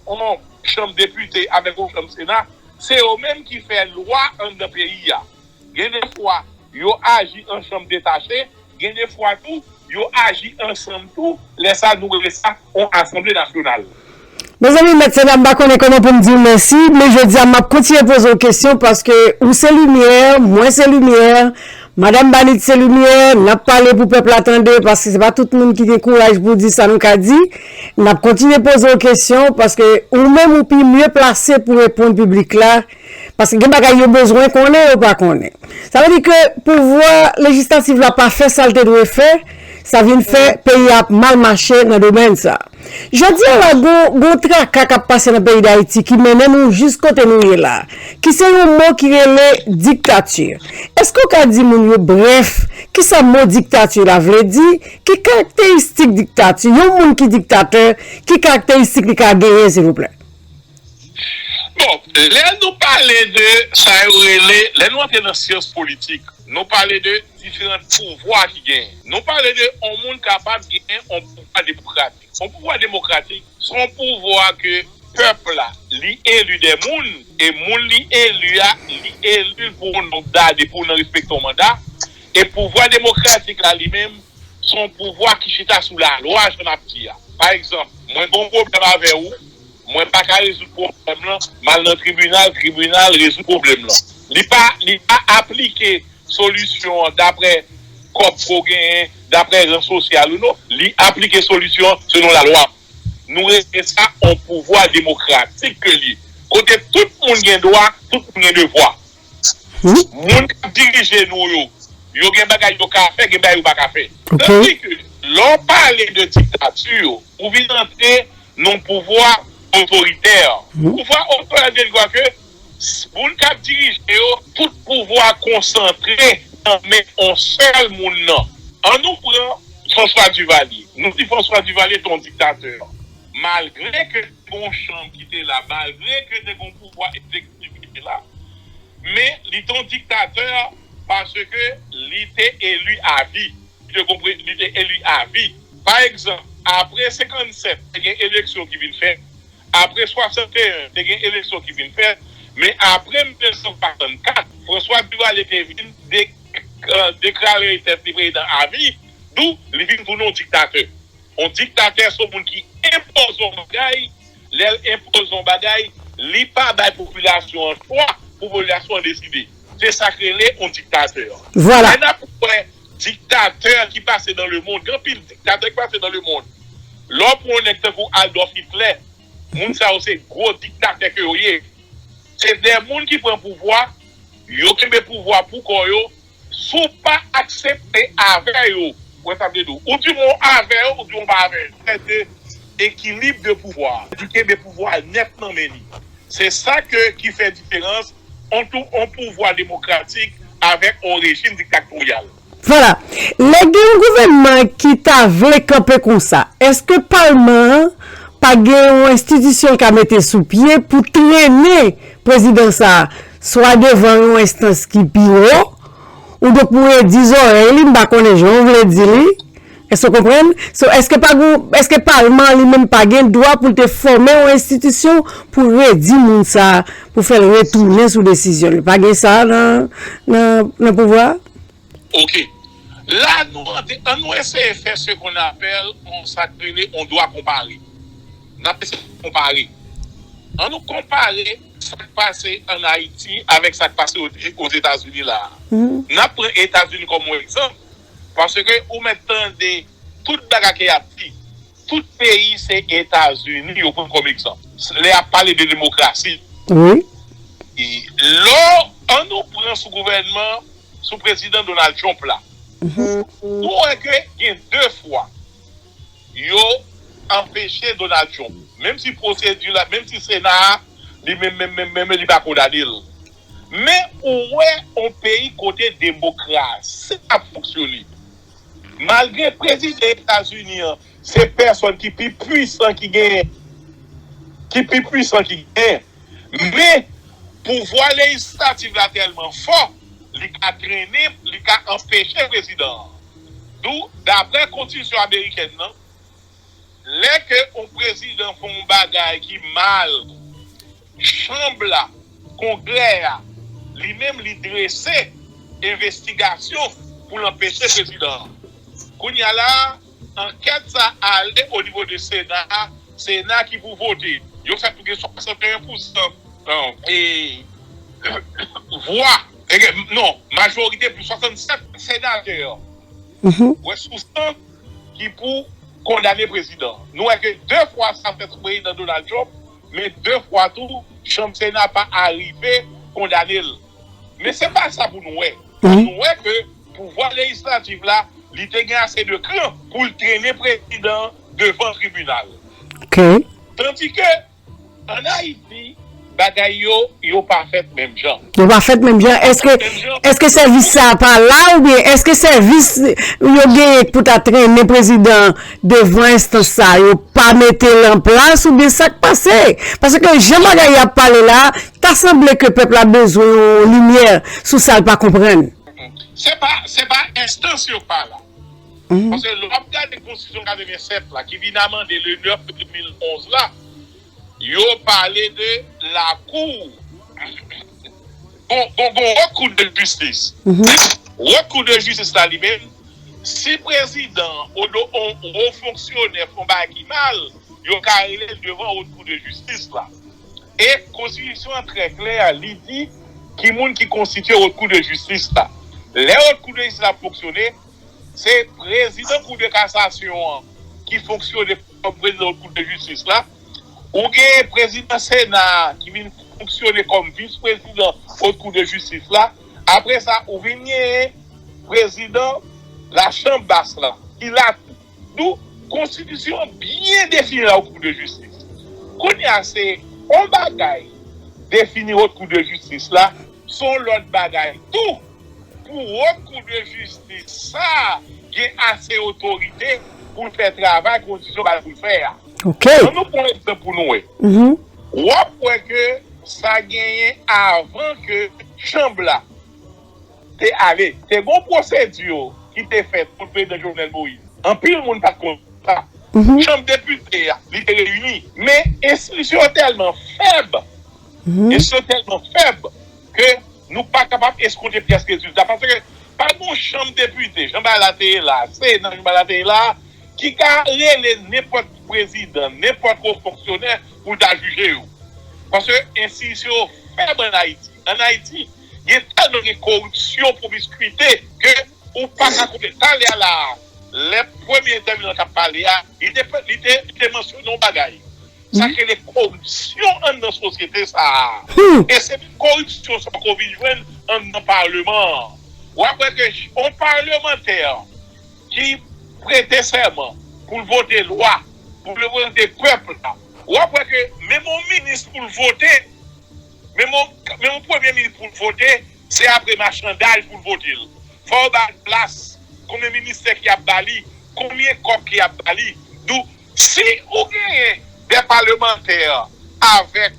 Yon chanm depite avèk yon chanm sena, se yo menm ki fè lwa anndan peyi a. Gen de fwa, yo aji an chanm detache, gen de fwa tou, yo aji ansanm tou, lè sa nou rele sa yon asanble nasyonal. Mezanmi, Mèt Sena, m pa konnen kòman pou m di w mèsi, men jodi a, m ap kontinye poze w kesyon paske ou se limyè, mwen se limyè, Madanm Banit se limyè, n ap pale pou pèp la tande, paske se pa tout moun ki gen kouraj pou di sa nou ka di. N ap kontinye poze w kesyon, paske ou menm ou pi mye plase pou reponn piblik la, paske gen bagay yo bezwen konnen, yo pa konnen. Sa vle di ke pouvwa lejislatif la pa fè sa l te dwe fè, sa vin fè peyi a ap mal mache nan domèn sa. Jodi a la, gon, gon traka k ap pase nan peyi Dayiti ki mennen nou jis kote nou ye la, ki se yon mo ki rele diktati. Èske w ka di moun yo, brèf, kisa mo diktati la vle di? Ki karakteristik diktati? Yon moun ki diktatè, ki karakteristik li ka genyen, silvouplè? Bon, lè nou pale de sa yo rele, lè nou antre nan syans politik, nou pale de diferan pouvwa ki genyen. Nou pale de yon moun kapab genyen yon pouvwa demokratik. Yon pouvwa demokratik, se yon pouvwa ke pèp la, li eli de moun, e moun li eli a, li eli l pou yon nonb dane, pou nan respekte yon manda. E pouvwa demokratik la, li menm, se yon pouvwa ki chita sou lalwa, jan n ap di a. Pa egzanp, mwen gen yon pwoblèm avè w, mwen pa ka rezoud pwoblèm lan, m al nan tribinal, tribinal rezoud pwoblèm lan. Li pa, li pa aplike solisyon an daprè kòb ke w genyen, daprè ran sosyal ou non. Li aplike solisyon an selon lalwa. Nou rele sa yon pouvwa demokratik ke li ye. Kote tout moun gen dwa, tout moun gen devwa. Moun k ap dirije nou yo, yo gen bagay yo ka fè, gen bagay yo pa ka fè. Tandi ke lè w pale de diktati, ou vin antre nan yon pouvwa otoritè. Pouvwa otoritè vle di kwa ke moun k ap dirije yo, tout pouvwa konsantre nan men yon sèl moun nan. An nou pran François Duvalier. Nou di François Duvalier te yon diktatè. Malgre ke te gen yon chanm ki te la, malgre ke te gen yon pouvwa egzekitif ki te la, men li te yon diktatè paske li te eli a vi. Li te konpre-, li te eli a vi. Pa egzanp, apre senkannsèt, te gen eleksyon ki vin fèt. Apre swasanteyen, te gen eleksyon ki vin fèt. Men apre mil nèf san swasannkat, François Duvalier te vin de-, deklare tèt li prezidan a vi, dou li vin tounen yon diktatè. Yon diktatè se yon moun ki enpoze yon bagay, lè l enpoze yon bagay, li pa bay popilasyon an chwa pou popilasyon an deside. Se sa k rele yon diktatè. Vwala. Lè n ap wè diktatè ki pase dans le monde, gen anpil diktatè ki pase dans le monde. Lè w pran yon nèg tankou Adolf Hitler, moun sa yo se gwo diktatè ke yo ye. Se de moun ki pran pouvwa, yo kenbe pouvwa pou kò yo, si w pa aksepte avè yo, ou wè sa m vle di w. Ou di w avè yo, ou di w pa avè yo. Se de ekilib de pouvwa. Li kenbe pouvwa nèt nan men li. Se sa ke, ki fè diferans ant yon pouvwa demokratik avèk yon rejim diktatoryal. Vwala. Lè gen yon gouvènman ki ta vle kanpe konsa, èske palman an pa gen yon enstitisyon l ka mete sou pye pou trennen prezidan sa a, swa devan yon enstans ki pi wo, oudonk pou redi zòrèy li, m pa konnen jan w vle di li. Èske w konprann? So, èske pa gon, èske palman an li menm pa gen dwa pou l te fòme yon enstitisyon pou redi moun sa a, pou fè l retounen sou desizyon li? Pa gen sa nan, nan, nan pouvwa a? Ok. La, nou antre, an nou eseye fè ce qu'on appelle, on, sa k rele yon dwa konpare. N ap eseye konpare. An nou konpare sa k pase ann Ayiti avèk sa k pase o-, Ozetazini la a. N ap pran Etazini kòm yon egzanp, paske ou mèt tande tout bagay ke y ap di. Tout peyi se Etazini yo pran kòm egzanp. Lè y ap pale de demokrasi. Wi. E lò, an nou pran sou gouvènman, sou prezidan Donald Trump la. Nou wè ke gen de fwa yo anpeche Donald Trump. Menm si pwosedi la, menm si Sena a, li menm, menm, menm, menm, li pa kondane l. Men ou wè yon peyi kote demokrasi ap fonksyone. Malgre prezidan Etazini an, se pèsòn ki pi pwisan ki genyen. Ki pi pwisan ki genyen. Men, pouvwa lejislatif la tèlman fò, li ka trennen, li ka anpeche prezidan an. Dou, daprè konstitisyon amerikèn nan, lè ke yon prezidan fè yon bagay ki mal, chanm la, kongrè a, li menm li drese envestigasyon pou l anpeche prezidan an. Kounye a la, ankèt sa ale o nivo de Sena a, Sena ki pou vote. Yo fè pou gen swasanteyen pousan, e, vwa Ege, non, majorite pou swasannsèt senatè, mhm, resousan ki pou kondane prezidan. Nou wè ke de fwa sa fèt sou prezidan Donald Trump, men de fwa tou, chanm Sena pa arive kondane l. Men se pa sa pou nou wè. Mhm. Nou wè ke pouvwa lejislatif la, li te gen ase de kran pou l trennen prezidan an devan tribinal. Ok. Tandike, ann Ayiti, bagay yo, yo pa fèt menm jan. Yo pa fèt menm jan. Èske, menm jan. Èske sèvis sa a pa la oubyen èske sèvis yo genyen pou ta trennen prezidan devan enstans sa a, yo pa mete l an plas oubyen sa k pase? Paske jan bagay y ap pale la, ta sanble ke pèp la bezwen yon limyè sou sa l pa konprann. Se pa, se pa enstans yo pa la. Mhm. Paske lè w ap gade konstitisyon katrevennsèt la, ki vin amande le nèf de mil onz la, yo pale de lakou. Gon, gon, gon wòt kou de jistis. Mhm. Wòt kou de jistis la li menm, si prezidan, odo, on, on wo fonksyonè fè yon bagay ki mal, yo ka rele l devan wòt kou de jistis la. E konstitisyon an trè klè, li di ki moun ki konstitye wòt kou de jistis la. Lè wòt kou de jistis la fonksyone, se prezidan kou de kasasyon an ki fonksyone kòm prezidan wòt kou de jistis la. Ou gen prezidan sena a ki vin fonksyone kòm vis prezidan wòt kou de jistis la. Apre sa, ou vin genyen prezidan lachanm bas la ki la tou. Donk, konstitisyon an byen defini la wòt kou de jistis. Kounye a se yon bagay defini wòt kou de jistis la, se yon lòt bagay tou pou wòt kou de jistis sa a gen ase otorite pou l fè travay konstitisyon ba l pou l fè a. Ok. Ann nou pran egzanp pou nou wè. Mhm. W ap wè ke sa genyen avan ke chanm la te ale. Te gon pwosedi ki te fèt pou prezidan Jovenel Moïse. Anpil moun pa t konn sa. Mhm. Chanm depite a, li te reyini. Men enstitisyon yo tèlman fèb, mhm, enstitisyon yo tèlman fèb ke nou pa kapab eskonte pyès rezilta. Paske pa gon chanm depite, jan bagay la te ye la, sena, jan bagay la te ye la, ki ka rele nenpòt prezidan, nenpòt wo fonksyonè pou l ta jije yo. Paske enstitisyon yo fèb ann Ayiti. Ann Ayiti, gen tèlman gen koripsyon, pwomiskwite, ke ou pa ka koute. Talè a la, lè premye entèvenan t ap pale a, li te, li te, li te mansyone yon bagay. Sa k rele koripsyon anndan sosyete sa a. Hmm. E se menm koripsyon sa w ko vin jwenn anndan paleman an. W ap wè ke yon palemantè ki prete sèman pou l vote lwa, pou l reprezante pèp la, w ap wè ke menm yon minis pou l vote, menm yon, menm yon premye minis pou l vote, se apre machanday pou l vote l. Fò yo ba l plas, konbyen ministè ki ap ba li, konbyen kòb ki ap ba li. Donk, si ou genyen de palemantè avèk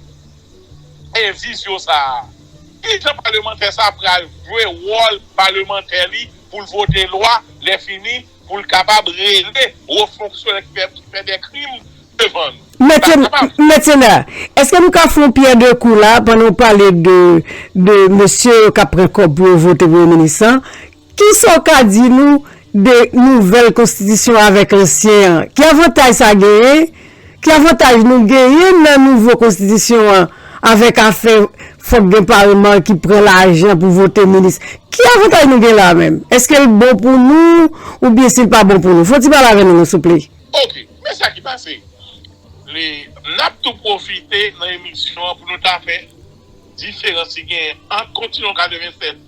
e vizyon sa a, kijan palemantè sa a pral jwe wòl palemantè li pou l vote lwa, lè fini, pou l kapab rele wo fonksyonè ki fè, ki fè de krim devan nou? Mèt Sena, èske nou ka fè yon pyè de kou la pandan w pale de, de mesye yo k ap pran kòb pou yo vote premye minis lan? Kisa w ka di nou de nouvèl konstitisyon avèk ansyen an? Ki avantaj sa genyen? Ki avantaj nou genyen nan nouvo konstitisyon an avèk afè fòk gen palman ki pran lajan pou vote minis? Ki avantaj nou gen la menm? Èske l bon pou nou oubyen si l pa bon pou nou? Fè yon ti pale avè nou, non, souple. Ok, men sa ki pase. Li, n ap tou pwofite nan emisyon an pou nou ta fè diferans ki genyen ant konstitisyon katrevennsèt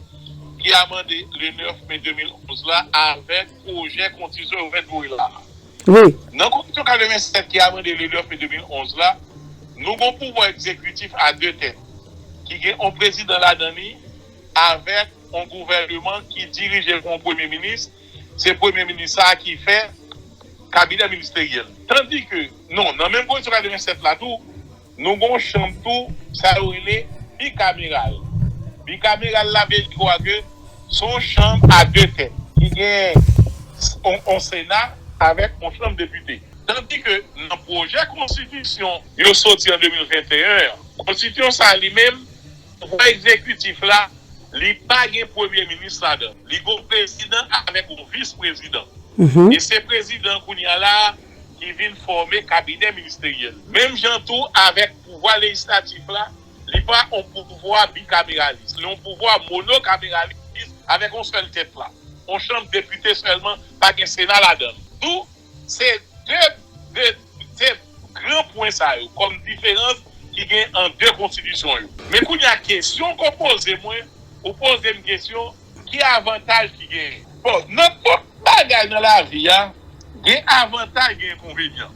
ki amande le nèf me de mil onz la avèk pwojè konstitisyon yo fèt voye la. Wi. Nan konstitisyon katrevennsèt ki amande le nèf me de mil onz la, nou gon pouvwa egzekitif a de tèt, ki gen yon prezidan ladan li, avèk yon gouvèneman ki dirije pa yon premye minis, se premye minis sa a ki fè kabinè ministeryèl. Tandike, non, nan menm konstitisyon katrevennsèt la tou, nou gon chanm tou, sa yo rele bikameral. Bikameral la vle di kwa ke se yon chanm a de tèt, ki gen yon, yon sena avèk yon chanm depite. Tandike, nan pwojè konstitisyon yo soti an de mil venteyen an, konstitisyon sa a li menm, pouvwa egzekitif la, li pa gen premye minis ladan. Li gon prezidan avèk yon vis prezidan. Mhm. E se prezidan kounye a la ki vin fòme kabinè ministeryèl. Menm jan tou avèk pouvwa lejislatif la, Li pa yon pouvwa bikameralis, li yon pouvwa monokameralis avèk yon sèl tèt la. Yon chanm depite sèlman, pa gen Sena ladan l. Tou, se de, de, de gran pwen sa yo kòm diferans ki gen an de konstitisyon yo. Men kounye a, kesyon ke w poze mwen, ou poze m kesyon, ki avantaj ki genyen? Bon, nan tout bagay nan lavi a, gen avantaj, gen enkonvenyan.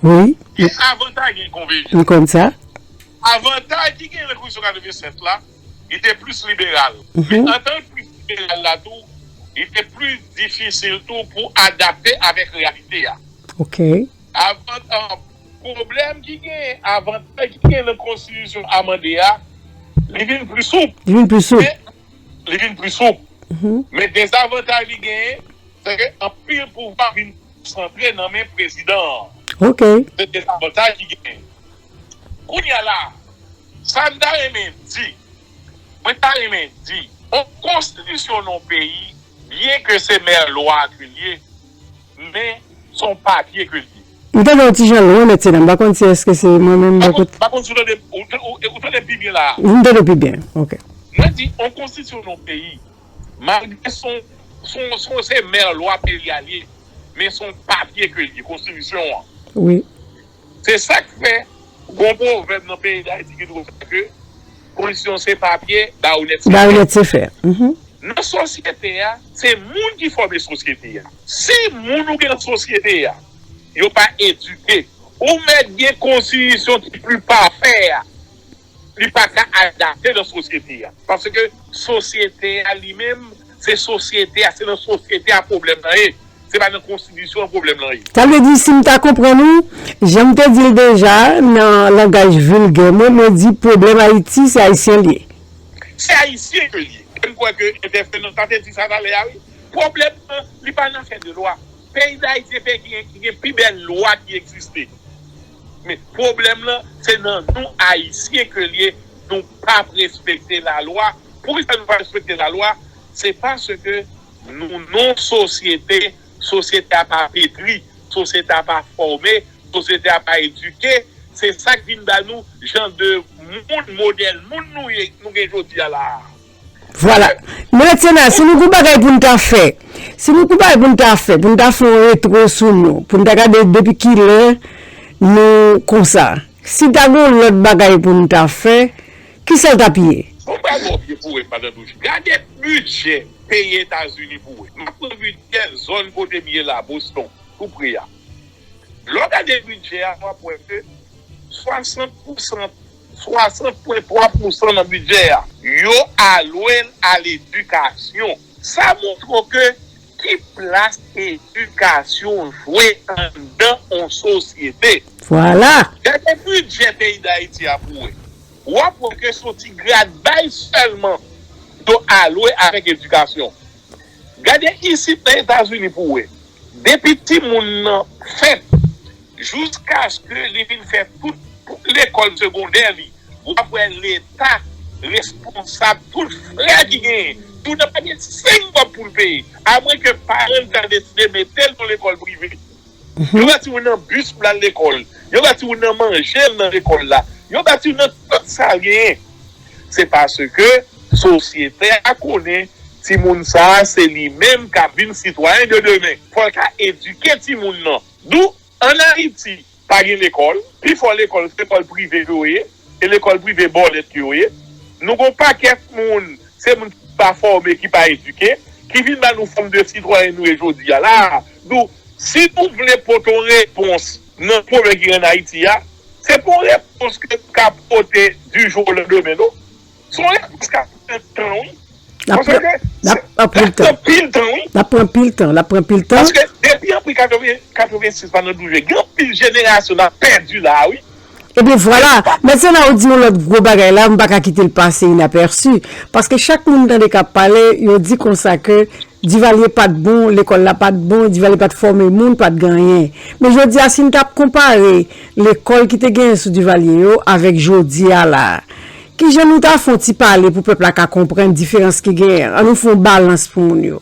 Wi, Gen avantaj, gen enkonvenyan. nou konn sa. Avantaj ki gen nan Konstitisyon katrevennsèt la, li te plis liberal. Men antan l plis liberal la tou, li te plis difisil tou pou adapte avèk reyalite a. Ok. Avan, an, pwoblèm ki gen, avantaj ki gen nan konstitisyon amande a, li vin pli soup. Li vin pli soup. Men, li vin pli soup. Men dezavantaj li genyen, se ke anpil pouvwa vin konsantre nan men prezidan an. Ok. Se dezavantaj ki genyen. Kounye a la, sa m ta renmen di, mwen ta renmen di, yon konstitisyon nan yon peyi, byen ke se mè lwa ke l ye, men se yon papye ke l ye. M tande yon ti jan lwen, Mèt Sena, m pa konn si èske se mwen menm Pa bò konn, kote. Pa konn si w tande, ou, ou, ou tande pi byen la. M tande pi byen. Ok. Mwen di, yon konstitisyon nan yon peyi, malgre se yon, se yon, se yon, se mè lwa peyi a l ye, men se yon papye ke l ye, konstitisyon an. Wi. Se sa k fè, gon pwovèb nan peyi Dayiti ki di konsa ke konstitisyon se papye, bayonèt se fè. Bayonèt se fè. Mhm. Nan sosyete a, se moun ki fòme sosyete a. Si moun ou gen nan sosyete a, yo pa edike, ou mèt gen konstitisyon ki pli pafè a, li pa ka adapte nan sosyete a. Paske sosyete a li menm, se sosyete a, se nan sosyete a pwoblèm nan ye. Se pa nan konstitisyon an pwoblèm nan ye. Sa vle di, si m ta konprann ou, jan m te di l deja, nan langaj vilgè mwen, mwen di pwoblèm Ayiti, se Ayisyen l ye. Se Ayisyen ke l ye. E m kwè ke entèvenan ta te di sa talè a, wi. Pwoblèm nan, li pa nan afè de lwa. Peyi Dayiti se peyi ki gen, ki gen pi bèl lwa ki egziste. Men pwoblèm nan, se nan nou Ayisyen ke l ye, nou p ap respekte lalwa. Poukisa nou pa respekte lalwa? Se paske nou nan yon sosyete, sosyete a pa petri, sosyete a pa fòme, sosyete a pa edike. Se sa k vin ba nou jan de moun, modèl moun nou ye, nou gen jodi a la a. Vwala. Men Mèt Sena, si nou gon bagay pou n ta fè, si nou gon bagay pou n ta fè, pou n ta fè yon retwo sou nou, pou n ta gade depi kilè nou konsa. Si ta gon lòt bagay pou n ta fè, kisa l t ap ye? Bon, m pral ba w pye pou wè, Madan Douch. Gade bidjè peyi Etazini pou wè. M ap pran bidjè zòn kote m ye la, Boston, tou pre a. Lè w gade bidjè a, w ap wè ke swasant pousan, swasant pwen twa pousan nan bidjè a, yo alwe l a ledikasyon. Sa montre w ke ki plas edikasyon jwe anndan yon sosyete. Vwala. Gade bidjè peyi Dayiti a pou wè. W ap wè ke se yon ti gradbay sèlman yo alwe avèk edikasyon. Gade isit nan Etazini pou w wè. Depi timoun nan fèt, jiskaske li fin fè tout lekòl segondè li, w ap wè Leta responsab tout frè ki genyen. Timoun nan pa gen senk kòb pou l peye, amwenke paran l ta deside mete l nan lekòl prive. Yo ba timoun nan bis pou l al lekòl. Yo ba timoun nan manje nan lekòl la. Yo ba timoun nan tout sa l genyen. Se paske sosyete a konnen timoun sa a se li menm k ap vin sitwayen de demen. Fò l ka edike timoun nan. Dou, ann Ayiti, pa gen lekòl. Pifò lekòl, se lekòl prive yo ye. E lekòl prive bòlèt yo ye. Nou gon pakèt moun, se moun ki pa fòme, ki pa edike, ki vin ba nou fòm de sitwayen nou ye jodi a la. Dou, si nou vle pote yon repons nan pwoblèm ki gen ann Ayiti a, se pa yon repons ke nou ka pote du jour au lendemain, non. Se yon repons k ap pran tan, wi. L ap pran, l ap, l ap pran pil tan. L ap pran pil tan, wi. L ap pran pil tan, l ap pran pil tan. Paske depi anpil katreven, katrevensis pa nan douz je, gen anpil jenerasyon n ap pèdi la a, wi. Ebyen vwala, men se la ou di yon lòt gwo bagay la, m pa ka kite l pase inapèsi. Paske chak moun m tande k ap pale, yo di konsa ke Divalye pa t bon, lekòl la pa t bon, Divalye pa t fòme moun, pa t gen anyen. Men jodi a, si n t ap konpare lekòl ki te genyen sou Divalye yo avèk jodi a la a, kijan nou ta fè yon ti pale pou pèp la ka konprann diferans ki genyen an? Ann nou fè yon balans pou moun yo.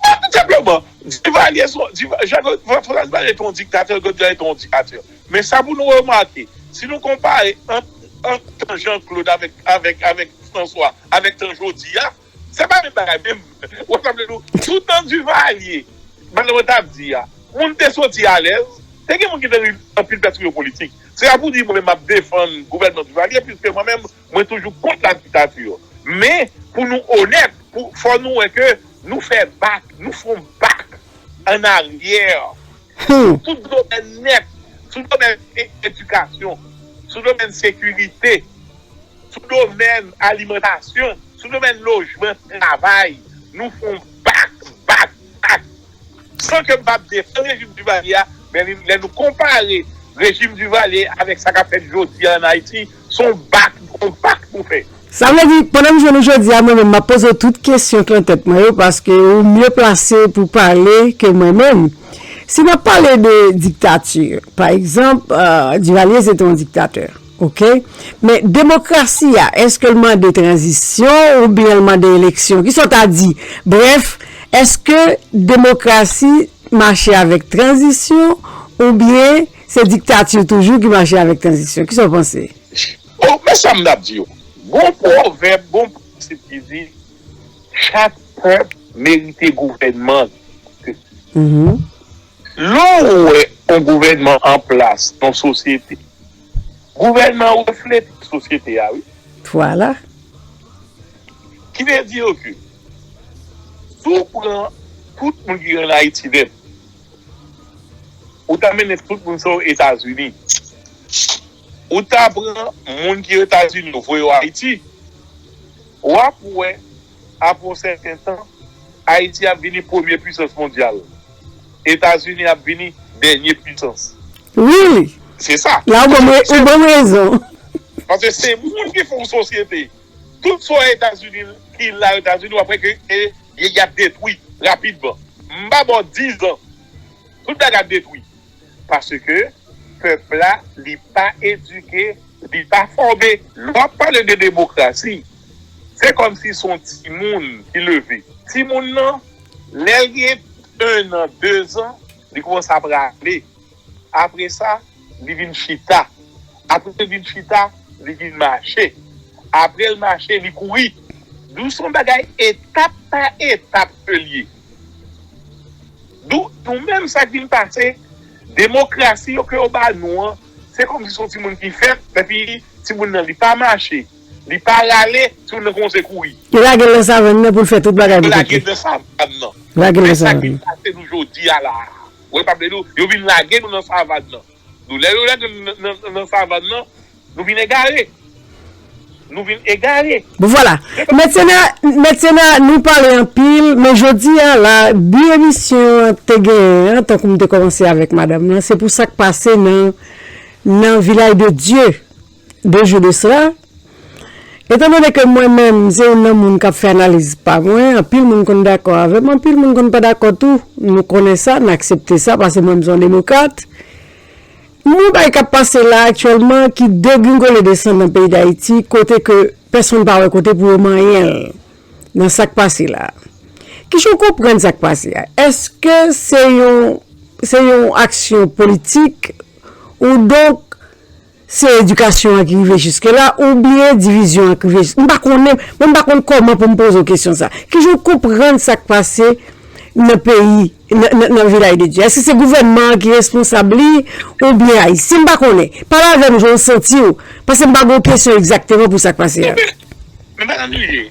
Tout senpleman, Divalye se yon, Diva, Jean Claude, François Divalye te yon diktatè, Claude Divalye te yon diktatè. Men sa pou nou remake, si nou konpare ant ant tan Jean Claude avèk, avèk, avèk François, avèk tan jodi a, se pa menm bagay menm. Ou wè sa m vle di w? Sou tan Duvalier, bagay mwen t ap di a, moun te soti alèz, te gen moun ki te rive anpil pèt sou yo politik. Se pa pou di mwen menm m ap defann gouvènman Duvalier, piske mwen menm, mwen toujou kont la diktati. Men, pou nou onèt, pou, fò nou wè ke nou fè bak, nou fè yon bak annaryè sou tout domèn nèt, sou domèn e- edikasyon, sou domèn sekirite, sou domèn alimantasyon, sou domèn lojman, travay. Nou fè yon bak, bak, bak. San ke m p ap defann rejim Duvalier a, men li- lè nou konpare rejim Duvalier avèk sa k ap fèt jodi a ann Ayiti, se yon bak, yon bak pou fè. Sa vle di, pandan m jwenn ou jodi a, mwen menm, m ap poze w tout kesyon k nan tèt mwen yo, paske ou mye plase pou pale ke mwen menm. Si n ap pale de diktati, pa egzanp, euh, Duvalier se te yon diktatè, oke? Men demokrasi a, èske l mande tranzisyon oubyen l mande eleksyon? Kisa w ta di? Brèf, èske demokrasi mache avèk tranzisyon oubyen se diktati toujou ki mache avèk tranzisyon? Kisa w panse? O, men sa m t ap di w. Gon pwovèb, gon prensip ki di, chak pèp merite gouvènman. Mhm. Lè w wè yon gouvènman an plas nan yon sosyete, gouvènman an reflete sosyete a, wi. Vwala. Ki vle di ke si w pran tout moun ki ann Ayiti nèt, ou ta mennen tout moun sa yo Etazini. Ou ta pran moun ki Etazini, ou voye yo Ayiti. W ap wè, apre yon sèten tan, Ayiti ap vini premye pwisans mondyal. Etazini ap vini dènye pwisans. Really? Se sa. La, ou ban m re- ou ban m rezon. Paske se moun ki fè yon sosyete. Tout sa Etazini ki la Etazini, w ap wè ke e, y, y ap detwi rapidman. M ba bò diz an, tout bagay ap detwi. Paske pèp la, li pa edike, li pa fòme. Lè w ap pale de demokrasi, se kòmsi se yon timoun ki leve. Timoun nan, lè l gen en an, de zan, li kòmanse ap rale. Apre sa, li vin chita. Apre l vin chita, li vin mache. Apre l mache, li kouri. Donk, se yon bagay etap pa etap ke l ye. Donk, nou menm, sa k vin pase, demokrasi yo ke yo ba nou an, se kòmsi se yon timoun ki fèt, epi timoun nan, li pa mache, li pa rale, timoun nan kòmanse kouri. Yo lage l nan savann nan pou l fè tout bagay pou kòk li. Yo lage l nan savann nan. Yo lage l nan savann nan. Men sa k vin pase nou jodi a la a. Ou wè, pa vle di, yo vin lage nou nan savann nan. Nou, lè yo lage nou nan, nan, nan savann nan, nou vin egare. Nou vin egare. Bon, vwala. Mèt Sena, Mèt Sena, nou pale anpil, men jodi a la, bi emisyon an te genyen an, tankou m te kòmanse avèk madanm nan, se pou sa k pase nan, nan Vilaj de Dye, de jou de sela. Etandone ke mwen menm, se youn nan moun k ap fè analiz pa mwen, anpil moun konn dakò avè m, anpil moun konn pa dakò tou. Nou konnen sa, n aksepte sa, paske mwen menm se yon demokrat. Yon bagay k ap pase la aktyèlman ki degringole desann nan peyi Dayiti, kote ke pèsonn pa wè kote pou yo manyen l nan sa k pase la. Kijan w konprann sa k pase a? Èske se yon, se yon aksyon politik, oudonk se edikasyon an ki rive jiske la, oubyen divizyon an ki rive jiske la? M pa konnen, mwen m pa konn kòman pou m poze w kesyon sa. Kijan w konprann sa k pase nan peyi, nan, nan, nan Vilaj de Dye? Èske se gouvènman an ki responsab li, oubyen Ayisyen? M pa konnen. Pale avè m jan w santi w, paske m pa gen yon kesyon egzakteman pou sa k pase a. Men, men pa bliye,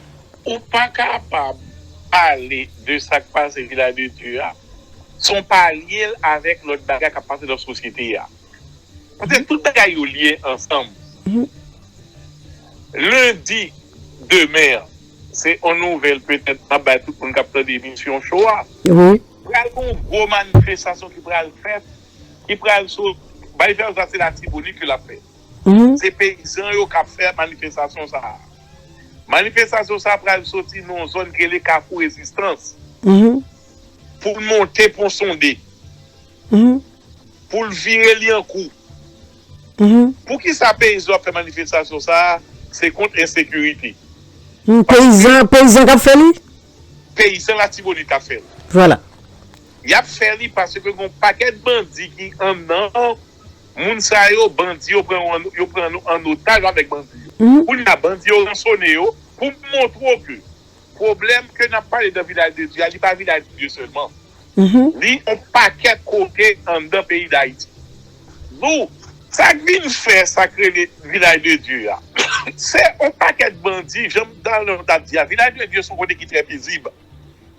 ou pa kapab pale de sa k pase Vilaj de Dye a san w pa lye l avèk lòt bagay k ap pase nan sosyete a. Paske tout bagay yo lye ansanm. Mhm. Lendi, demen an, se yon nouvèl petèt m ap bay tout moun k ap tande emisyon cho a. Wi. Pral gen yon gwo manifestasyon ki pral fèt, ki pral sot, manifestasyon sa se Latibonit ke l ap fèt. Mhm. Se peyizan yo k ap fè manifestasyon sa a. Manifestasyon sa a pral soti nan yon zòn ki rele Kafou Rezistans. Mhm. Pou l monte Pon Sonde. Mhm. Pou l vire Lyankou. Mhm. Poukisa peyizan ap fè manifestasyon sa a? Se kont ensekirite. Hmm, peyizan, peyizan k ap fè li? Peyizan Latibonit k ap fè l. Vwala. Y ap fè li paske gen yon pakèt bandi ki anndan Moun sa yo, bandi yo pran yo, yo pran nou an otaj avèk bandi yo. Kounye a, bandi yo ransone yo pou montre w ke pwoblèm ke n ap pale nan Vilaj de Dye a, li pa Vilaj de Dye sèlman. Li yon pakèt kote anndan peyi Dayiti. Nou, sa k vin fè sa k rele Vilaj de Dye a, se yon pakèt bandi, jan m t al nan t ap di a, Vilaj de Dye se yon kote ki trè pezib.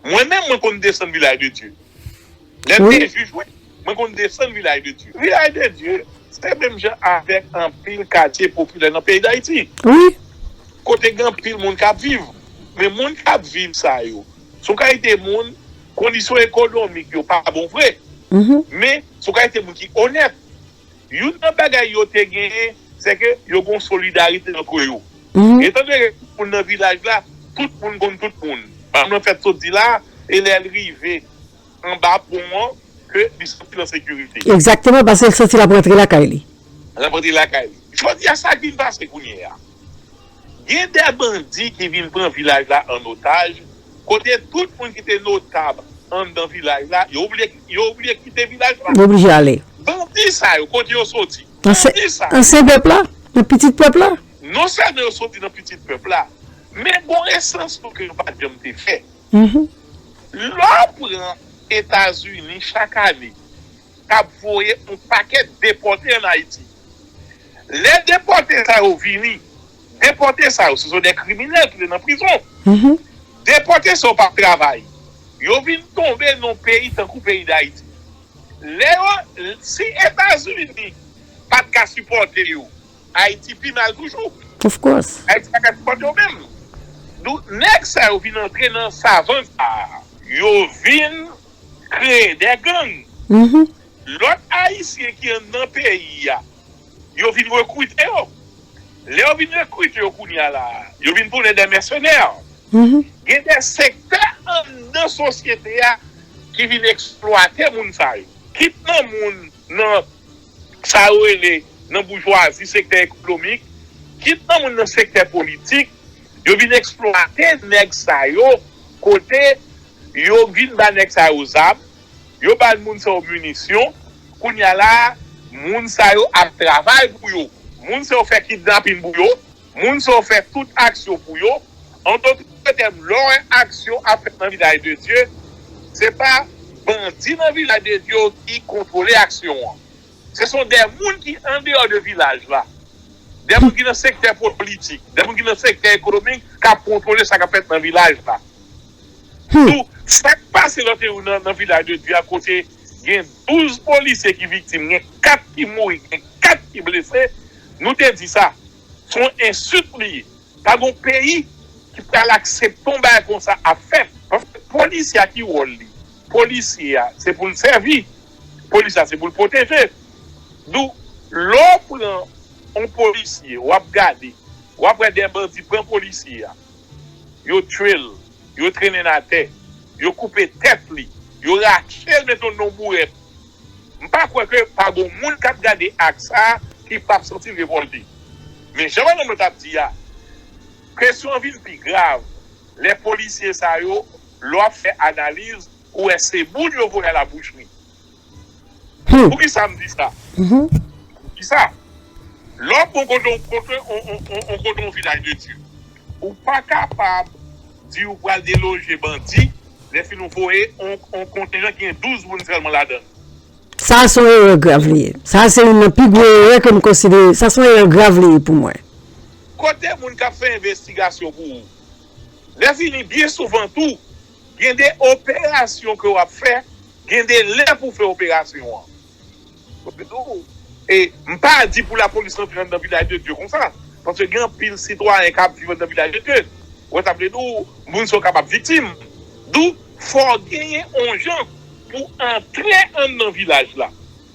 Mwen menm, mwen konn desann Vilaj de Dye. Lè m te jij, wi, mwen konn desann Vilaj de Dye. Vilaj de Dye, se menm jan avèk anpil katye popilè nan peyi Dayiti. Wi. Kote gen anpil moun k ap viv. Men moun k ap viv sa yo, se yon kalite moun, kondisyon ekonomik yo pa bon vre. Men, se yon kalite moun ki onèt. Youn nan bagay yo te genyen, se ke yo gen yon solidarite antre yo. Etan donke tout moun nan vilaj la, tout moun konn tout moun. Manman fèt sot di la, e lè l rive anba pon an, ke li santi l an sekirite. Egzakteman, paske l santi l ap rantre lakay li. L ap rantre lakay li. Jodi a, sa k vin pase kounye a. Gen de bandi ki vin pran vilaj la an otaj, kote tout moun ki te notab anndan vilaj la, yo oblije, yo oblije kite vilaj la. Yo oblije ale. Bandi sa yo, kote yo soti? Nan se, bandi sa yo, nan se pèp la, nan pitit pèp la. Non sèlman yo soti nan pitit pèp la, men gon esans tou ke yo pa t janm te fè. Lè w pran Etazini chak ane, k ap voye yon pakèt depòte ann Ayiti. Lè depòte sa yo vini, depòte sa yo, se son de kriminèl ki te nan prizon. Depòte sa yo p ap travay. Yo vin tonbe nan yon peyi tankou peyi Dayiti. Lè yo, si Etazini pa t ka sipòte yo, Ayiti pi mal toujou. Of course. Ayiti pa ka sipòte yo menm. Donk, nèg sa yo vin antre nan savann sa a. Yo vin kreye de gang. Lòt Ayisyen ki anndan peyi a, yo vin rekrite yo. Lè yo vin rekrite yo kounye a la, yo vin tounen de mèsenè. Gen de sektè anndan sosyete a ki vin eksplwate moun sa yo. Kit nan moun nan sa yo rele nan boujwazi, sektè ekonomik, kit nan moun nan sektè politik, yo vin eksplwate nèg sa yo, kote yo vin ba nèg sa yo zam, yo ba moun sa yo minisyon, kounye a la, moun sa yo ap travay pou yo. Moun sa yo fè kidnapin pou yo, moun sa yo fè tout aksyon pou yo. An dòt tèm, lè w wè aksyon ap fèt nan Vilaj de Dye, se pa bandi nan Vilaj de Dye yo ki kontwole aksyon an. Se son de moun ki andeyò de vilaj la, de moun ki nan sektè politik, de moun ki nan sektè ekonomik k ap kontwole sa k ap fèt nan vilaj la. Tou, sa k pase lòt jou nan, nan Vilaj de Dye a, kote gen douz polisye ki viktim, gen kat ki mouri, gen kat ki blese, nou te di sa. Se yon ensilt li ye. Pa gen yon peyi ki pral aksepte yon bagay konsa ap fèt. Paske polisye a ki wòl li? Polisye a, se pou l sèvi. Polisye a, se pou l pwoteje. Donk, lè w pran yon polisye, w ap gade, w ap wè de bandi pran polisye a. Yo tchwe l, yo trennen l atè, yo koupe tèt li, yo rache l mete l nan bourèt. M pa kwè ke pa gon moun k ap gade ak sa a ki p ap santi l revòlte. Men jan madanm nan t ap di a, kesyon an vin pi grav lè polisye sa yo, lè w ap fè analiz, ou wè se moun yo voye a la boucherie. Poukisa m di sa? Poukisa? Lè w pran kote, kote, on, on, on, on kote yon Vilaj de Dye, ou pa kapab di ou pral deloje bandi, lè fini ou voye on, on kontenjan ki gen douz moun sèlman ladan l. Sa a se yon erè grav li ye. Sa a se youn nan pi gwo erè ke m konsidere. Sa se yon erè grav li ye pou mwen. Kote moun k ap fè envestigasyon pou ou? Lè fini, byen souvan tou, gen de operasyon ke w ap fè, gen de lè pou w fè operasyon an. E m pa di pou lapolis rantre anndan Vilaj de Dye konsa, paske gen anpil sitwayen k ap viv anndan Vilaj de Dye. Ou wè, sa vle di w, moun sa yo kapab viktim. Donk, fò w genyen yon jan pou antre anndan vilaj la.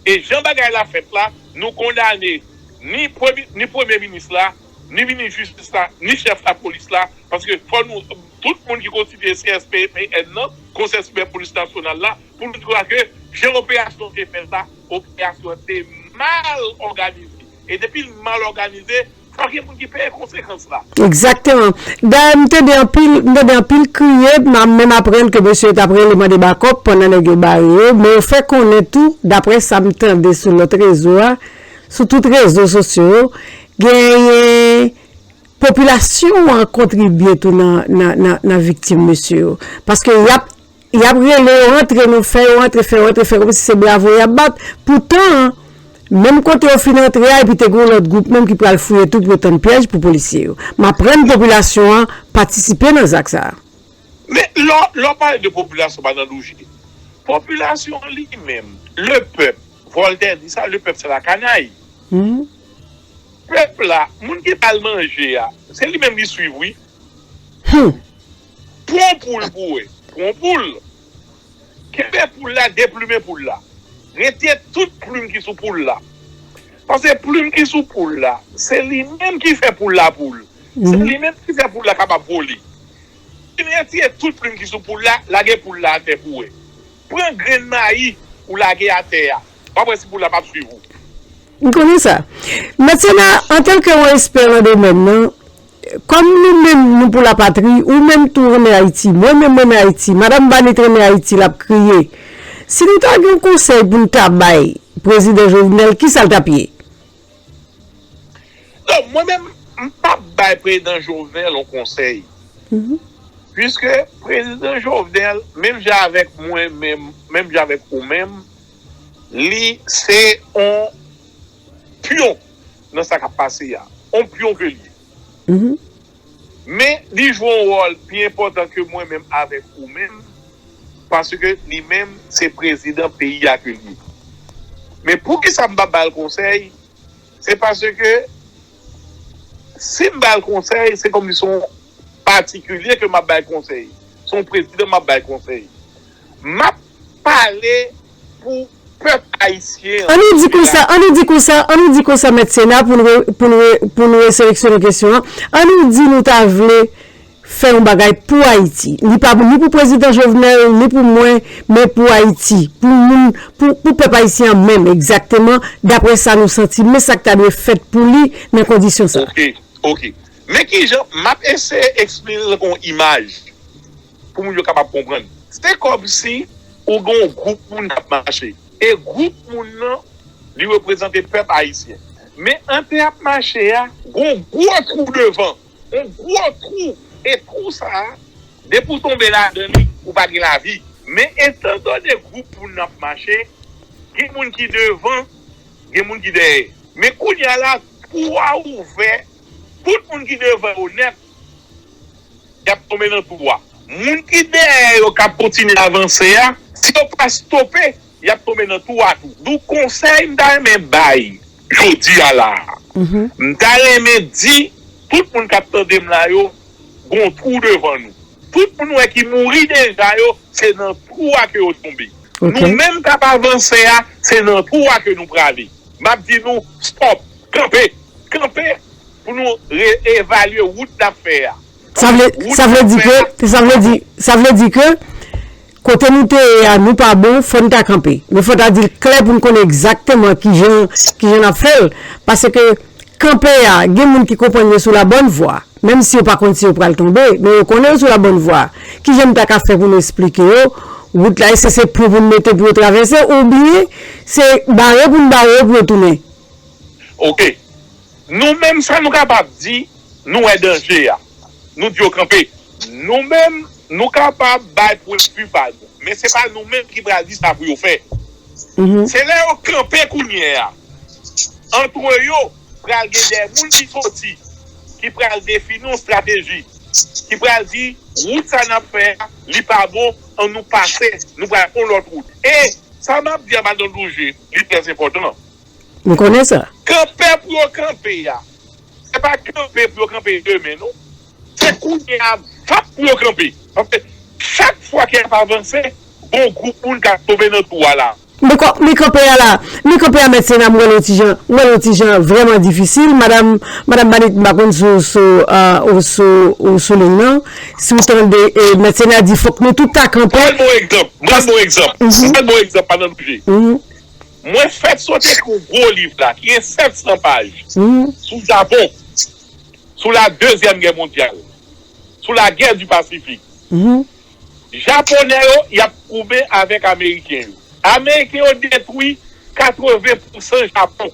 E jan bagay la fèt la, nou kondane ni premye, ni premye minis la, ni minis jistis la, ni chèf lapolis la, paske fò nou, tout moun ki konstitye C S P N nan, Konsèy Siprèm Polis Nasyonal la, pou nou di ke jan operasyon te fèt la, operasyon an te mal òganize. E depi l mal òganize, fò gen moun ki peye konsekans la. Egzakteman. Dayè, m tande anpil, m tande anpil kriye, m a menm aprann ke mesye yo t ap rele mande bakòp pandan nèg yo bare yo, men yo fè konnen tou, daprè sa m tande sou lòt rezo a, sou tout rezo sosyo yo, genyen popilasyon an kontribye tou nan, nan, nan, nan viktim mesye yo. Paske y ap, y ap rele yo antre, nou fè yo antre, fè yo antre, fè kòmsi se bravo y ap bat. Poutan, menm kote yo fin antre a, epi te gen yon lòt gwoup menm ki pral fouye tou pou yo tann pyèj pou polisye yo. M ap rann popilasyon an patisipe nan zak sa a. Men lè w pale de popilasyon, pa nan douje. Popilasyon an li menm, le pèp, Voltaire di sa, le pèp se la kanay. Pèp la, moun ki ba l manje a, se li menm li swiv wi. Pran poul pou wè. Pran poul. Kenbe poul la, deplimen poul la. Retire tout plim ki sou poul la. Paske plim ki sou poul la, se li menm ki fè poul la poul. Se li menm ki fè poul la kapab vole. Fin retire tout plim ki sou poul la, lage poul la atè pou wè. Pran grenn mayi ou lage atè a. W ap wè si poul la p ap swiv ou. M konnen sa. Mèt Sena, antanke yon espè nan domèn nan, kòm nou menm nou pou lapatri, ou menm tou renmen Ayiti, mwen menm renmen Ayiti, madanm Banit renmen Ayiti, l ap kriye. Si nou ta gen yon konsèy pou n ta bay Prezidan Jovenel, kisa l t ap ye? Non, mwen menm, m p ap bay Prezidan Jovenel yon konsèy. Piske Prezidan Jovenel, menm jan avèk mwen menm, menm jan avèk ou menm, li se yon pyon nan sa k ap pase a. Yon pyon ke l ye. Men li jwe yon wòl pi enpòtan ke mwen menm avèk ou menm, paske li menm se prezidan peyi a ke l ye. Men poukisa m p ap ba l konsèy? Se paske si m ba l konsèy, se kòmsi se yon patikilye ke m ap bay konsèy. Se yon prezidan m ap bay konsèy. M ap pale pou pèp ayisyen an. An nou di konsa, an nou di konsa, an nou di konsa, Mèt Sena, pou n re, pou n re, pou n reseleksyone kesyon an. An nou di nou ta vle fè yon bagay pou Ayiti. Li pa ni pou Prezidan Jovenel, ni pou mwen, men pou Ayiti. Pou moun, pou, pou pèp ayisyen an menm, egzakteman, daprè sa nou santi, men sa k ta dwe fèt pou li nan kondisyon sa. Ok, ok. Men kijan, m ap eseye eksplike l ak yon imaj. Pou moun yo kapab konprann. Se kòmsi ou gen yon gwoup moun k ap mache. E gwoup moun nan, li reprezante pèp ayisyen. Men antre y ap mache a, gen yon gwo twou devan. Yon gwo twou. E twou sa a, depi w tonbe ladan li, ou pa gen lavi. Men etandone gwoup moun nan ap mache, gen moun ki devan, gen moun ki dèyè. Men kounye a la, twou a ouvè, tout moun ki devan yo nèt, y ap tonbe nan twou a. Moun ki dèyè yo k ap kontinye avanse a, si yo pa stope, y ap tonbe nan twou a tou. Donk konsèy m ta renmen bay jodi a la a, m ta renmen di tout moun k ap tande m la yo, gon twou devan nou. Tout moun wè ki mouri deja yo, se nan twou a ke yo tonbe. Nou menm k ap avanse a, se nan twou a ke nou prale. M ap di nou, stop, kanpe, kanpe pou nou re-evalye wout n ap fè a. Sa vle, sa vle di ke, sa vle di, sa vle di ke kote nou te ye a, nou pa bon, fò n ta kanpe. Men fò ta di l klè pou n konnen egzakteman kijan, kijan n ap fè l. Paske kanpe a, gen moun ki konprann yo sou la bòn vwa. Menm si yo pa konn si yo pral tonbe, men yo konnen yo sou la bòn vwa. Kijan n ta ka fè pou n esplike yo wout la, èske se pon pou n mete pou yo travèse, oubyen se bare pou n bare yo pou yo tounen? Ok. Nou menm sa nou kapab di, nou wè danje a. Nou di yo kanpe. Nou menm, nou kapab bay pwennvi pa nou. Men se pa nou menm ki pral di sa pou yo fè. Se lè yo kanpe kounye a. Antre yo, pral gen de moun ki soti, ki pral defini yon estrateji, ki pral di, wout sa n ap fè a, li pa bon, ann nou pase, nou pral yon lòt wout. E sa m ap di a, madanm Douje, li trè enpòtan. M konnen sa. Kanpe pou yo kanpe a, se pa kanpe pou yo kanpe demen non. Se kounye a, vap pou yo kanpe. Paske chak fwa ke y ap avanse, gon gwoup moun k ap tonbe nan twou a la. Men kanpe a la, men kanpe a Mèt Sena, m wè l yon ti jan, m wè l yon ti jan vrèman difisil. Madanm, madanm Banit, m pa konn si w sou, ou sou, ou sou liy nan. Si w tande, Mèt Sena di fòk nou tout ta kanpe. Mwen ba w yon egzanp, mwen ba w yon egzanp, mwen ba w yon egzanp, madanm Douje. Mwen fèk sot ekri yon gwo liv la ki gen sèt san paj sou Japon, sou la dezyèm gè mondyal, sou la guerre du Pacifique. Japonè yo, y ap koube avèk Ameriken yo. Ameriken yo detwi katreven pousan Japon.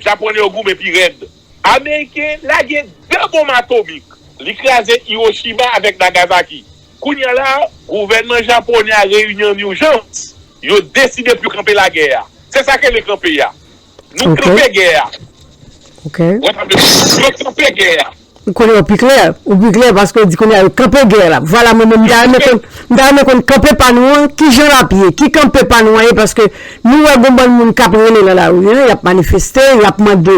Japonè yo goumen pi rèd. Ameriken lage de bonm atomik. Li kraze Hiroshima avèk Nagasaki. Kounye a la, gouvènman japonè a reyini an ijans. Yo deside pou yo kanpe lagè a. Se sa k rele kanpe a. Nou kanpe gè a. Ou konprann? Yo kanpe gè a. Ou konnen ou pi klè, ou pi klè paske ou di kounye a yo kanpe gè la. Vwala, mwen menm m ta renmen konn, m ta renmen konn kanpe pa nou an, kijan l ap ye, ki kanpe pa nou an ye, paske nou wè gon bann moun k ap rele nan lari an, y ap manifeste, y ap mande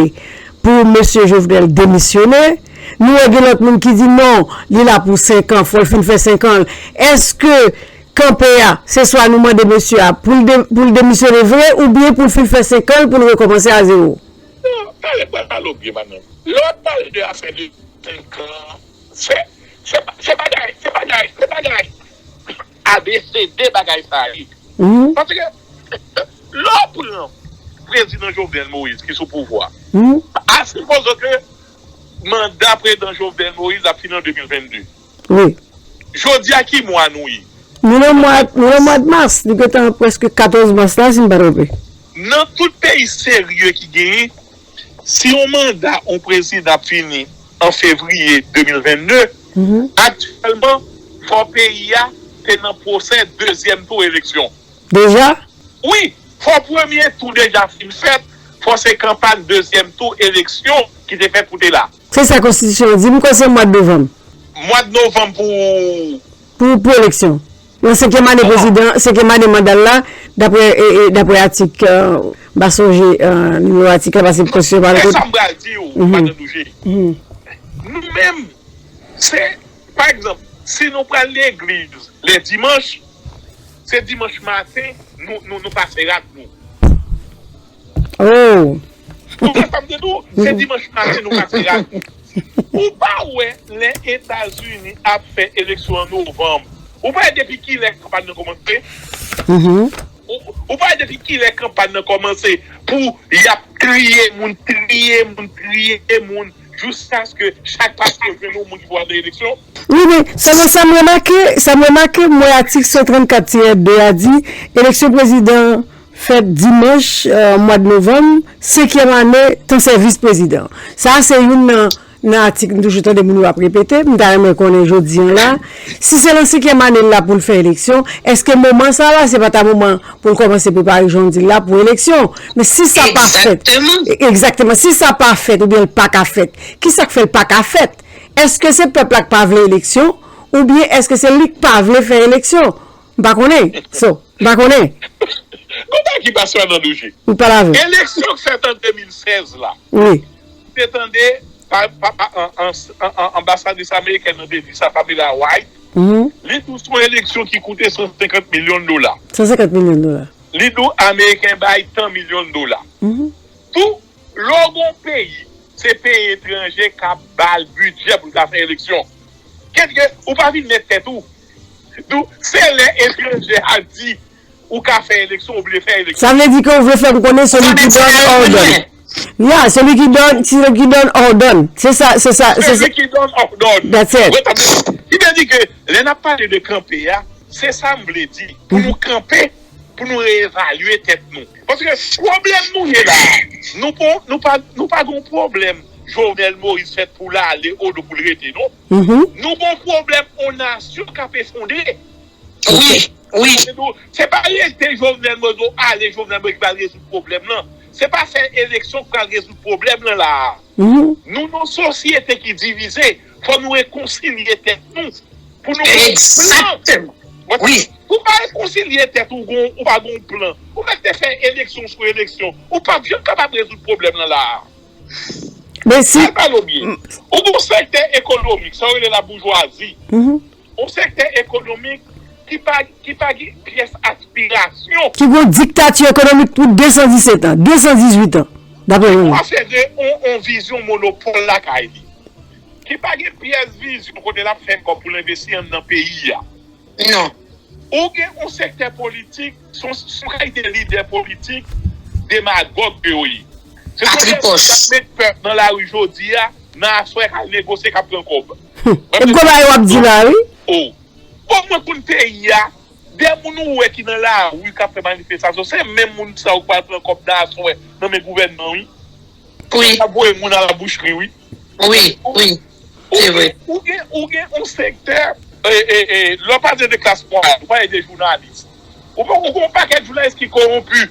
pou mesye Jovenel demisyone. Nou wè gen lòt moun ki di non, li la pou senk an, fò l fin fè senk an. Èske kanpe a, se swa nou mande mesye a pou l de, pou l demisyone vre, oubyen pou l fin fè senk an, pou l rekòmanse a zewo? Non, talè pral pale w byen, madanm. Lè w ap pale de afè de senk an, se, se, se bagay, se bagay, se bagay A B C D bagay sa ye. Paske lè w pran prezidan Jovenel Moïse ki sou pouvwa, a sipoze ke manda prezidan Jovenel Moïse ap fini an de mil vennde. Wi. Jodi a ki mwa nou ye? Nou nan mwa, nou nan mwa mas, li gentan prèske katòz mas la, si m pa twonpe. Nan tout peyi serye ki genyen, si yon manda yon prezidan ap fini an fevriye de mil vennde, aktyèlman, fò peyi a te nan pwosè dezyèm tou eleksyon. Deja? Wi, fò premye tou deja fin fèt, fò se kanpay dezyèm tou eleksyon ki te fèt pou te la. Se sa konstitisyon an di. M kwè se mwa novanm. Mwa novanm pou. Pou, pou eleksyon. Nan senkyèm ane prezidan, senkyèm ane manda l la, daprè, e, e, daprè atik, e, m pa sonje, e, nimewo atik la, paske konstitisyon pa. Se sa m pral di w, madan Douje. Nou menm, se, pa egzanp, si nou pral legliz lè dimanch, se dimanch maten, nou, nou, nou pase rad nou. Oh! Ou konprann sa m di w? Se dimanch maten nou pase rad nou. Ou pa wè lè Etazini ap fè eleksyon an novanm? Ou pa wè depi kilè kanpay nan kòmanse? Ou, ou pa wè depi kilè kanpay nan kòmanse pou y ap triye moun, triye moun, triye moun, jiskaske chak pati yo jwenn yon moun ki pou al nan eleksyon? Wi, men sèlman sa m remake, sa m remake, m wè atik san trannkat tirè de a di, eleksyon prezidan fèt dimanch, e, mwa novanm, senkyèm ane tan sèvis prezidan. Sa a se youn nan, nan atik m toujou tande moun yo ap repete, m ta renmen konnen jodi an la, si se nan senkyèm ane l la pou l fè eleksyon, èske moman sa a la, se pa ta moman pou l kòmanse prepare jan w di l la pou eleksyon? Men si sa pa fèt, e, egzakteman, si sa pa fèt oubyen l pa ka fèt, ki sa k fè l pa ka fèt? Èske se pèp la k pa vle eleksyon, oubyen èske se li k pa vle fè eleksyon? M pa konnen. So, m pa konnen. Gon bagay ki pa swa nan doje. Ou pale avè m. Eleksyon k fèt an de mil sèz la. Wi. Ou te tande pa, pa, pa, an, an, an, an, anbasadris amerikèn nan te di sa, Pamela White. Li di w se yon eleksyon ki koute san senkant milyon dola. San senkant milyon dola. Li di w ameriken bay tan milyon dola. Tou, lè w gon peyi, se peyi etranje k ap ba l bidjè pou l ka fè eleksyon. Kèlke, ou pa vin met tèt ou. Dou, se lè etranje a di ou ka fè eleksyon, ou vle fè eleksyon. Sa vle di ke ou vle fè m konnen celui qui donne ordonne. Ya, celui qui donne, celui qui donne ordonne. Se sa, se sa, se sa. Celui qui donne ordonne. That's it. Wi, tande. Ki vle di ke lè n ap pale de kanpe a, se sa m vle di. Pou nou kanpe, pou nou reevalye tèt nou. Paske pwoblèm nou ye la, nou pa, nou pa, nou pa gon pwoblèm Jovenel Moïse fèt pou l ale olye pou l rete, non. Nou gon pwoblèm yon nasyon k ap efondre. Wi, wi. Se pa rete Jovenel Moïse, ale Jovenel Moïse ki pral rezoud pwoblèm lan. Se pa fè eleksyon k pral rezoud pwoblèm lan la a. Nou nan sosyete ki divize, fò nou rekonsilye tèt nou. Pou nou gon plan. Egzakteman. Wi. Ou pa rekonsilye tèt ou, gon, ou pa gon plan. Ou mèt te fè eleksyon sou eleksyon. Ou p ap janm kapab rezoud pwoblèm lan la a. Men si. Al pale w byen. Ou gon sektè ekonomik, sa yo rele laboujwazi. Yon sektè ekonomik ki pa, ki pa gen pyès aspirasyon. Ki gon diktati ekonomik pou de san disèt an, de san dizuit an, daprè mwen. Ki konsève yon, yon vizyon monopòl lakay li. Ki pa gen pyès vizyon kote l ap fè kòb pou l envesti anndan peyi a. Non. Ou gen yon sektè politik, se yon, se yon kalite lidè politik demagòg ke yo ye. Se kote y ap met pèp nan lari jodi a, nan aswè k al negosye, k ap pran kòb. E kòb a yo w ap di la, wi. O. Bon, mwen konn peyi a, De moun ou wè ki nan lari k ap fè manifestasyon, se menm moun sa yo k pral pran kòb nan aswè nan men gouvènman, wi. Wi. K ap voye moun a la bouchri, wi. Wi, wi. Se vre. Ou gen, ou gen yon sektè, e, e, e, lè w pale de klas mwayèn, ou pale de jounalis. Ou gen yon pakèt jounalis ki kowonpi.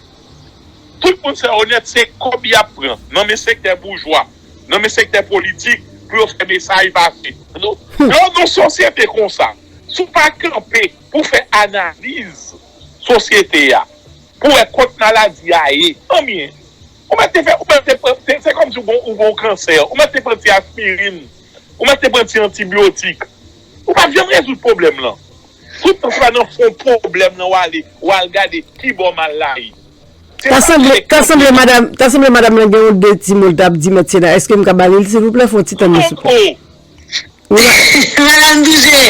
Tout moun se onèt, se kòb y ap pran nan men sektè boujwa, nan men sektè politik pou yo fè mesaj pase. Nou, lè w nan yon sosyete konsa, si w pa kanpe pou fè analiz sosyete a, pou wè kot maladi a ye, anbyen, ou mèt te fè, ou mèt te pran, se, se kòmsi ou gon, ou gon kansè, ou mèt te pran ti aspirin, ou mèt te pran ti antibyotik. Ou p ap janm rezoud pwoblèm lan. Tout tan se pa nan fon pwoblèm lan w ale, w al gade ki bò mal la ye. Se Ta sa sanble, ki ta sanble madanm, ta sanble madanm lan gen yon de ti mo l t ap di mèt Sena. Èske m ka ba li l, silvouplè? Fè yon ti tann mwen, silvouplè. Wi, ma- Madam Douje,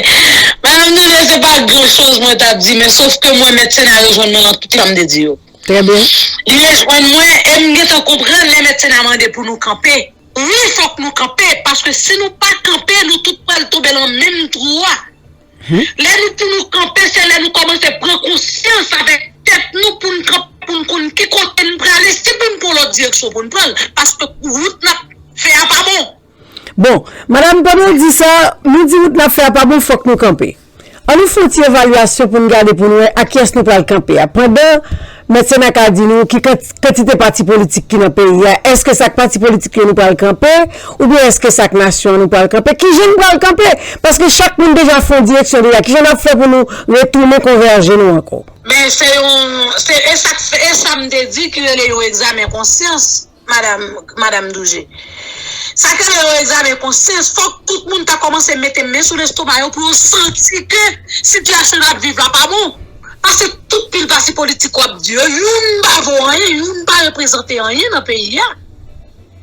Madam Douje, se pa gran choz mwen t ap di, men sof ke mwen, mèt Sena rejwenn mwen nan tout sa m te di yo. Trè byen. Li rejwenn mwen, e m gentan konprann lè mèt Sena mande pou nou kanpe. Wi, fòk nou kanpe, paske si nou pa kanpe, nou tout pral tonbe nan menm twou a. Lè nou di nou kanpe, se lè nou kòmanse pran konsyans avèk tèt nou pou n kanpe, pou n konn ki kote n prale, si pou n pran lòt direksyon pou n pran l, paske wout n ap fè a pa bon. Bon, madanm, pandan w di sa, nou di wout n ap fè a pa bon, fòk nou kanpe. An nou fè yon ti evalyasyon pou n gade pou n wè a kiyès nou pral kanpe a. Pandan Mèt Sena ka di nou ki kant- kantite pati politik ki nan peyi a, èske sa k pati politik yo nou pral kanpe, oubyen èske sa k nasyon an nou pral kanpe? Kijan nou pral kanpe? Paske chak moun deja fè yon direksyon deja. Kijan n ap fè pou nou retounen konvèje nou ankò? Men se yon, se, e sa k fè, e sa m te di ki rele yon egzamen konsyans, madanm, madanm Douje. Sa k rele yon egzamen konsyans, fòk tout moun ta kòmanse mete men sou lestoma yo pou yo santi ke sitiyasyon n ap viv la pa bon. Paske tout pil pati politik w ap di yo, youn pa vo anyen, youn pa reprezante anyen nan peyi a.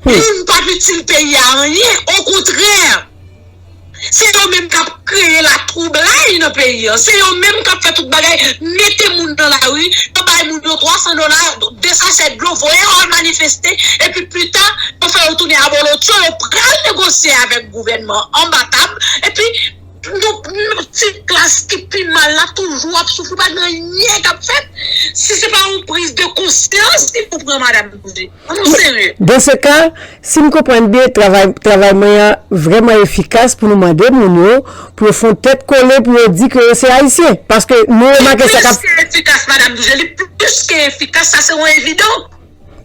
Youn p ap itil peyi a anyen, okontrè. Se yo menm k ap kreye latwoublay nan peyi a. Se yo menm k ap fè tout bagay, mete moun nan lari, yo bay moun yo twa san dola, de sachè dlo, voye yo al manifeste, epi pita, yo fè yo tounen abolotcho, yo pral negosye avèk gouvènman anba tab, epi nou, nou ti klas ki pi mal la toujou ap soufri, pa gen anyen k ap fèt. Si se pa yon priz de konsyans ki pou pran, madanm Douje. Ann nou serye. Dans ce cas, si m konprann byen, travay, travay mwen an vrèman efikas pou nou mande moun yo, pou yo fè yon tèt kole, pou yo di ke yo se Ayisyen. Paske nou remake sa k ap. Li plis ke efikas, madanm Douje, li plis ke efikas, sa se yon evidan.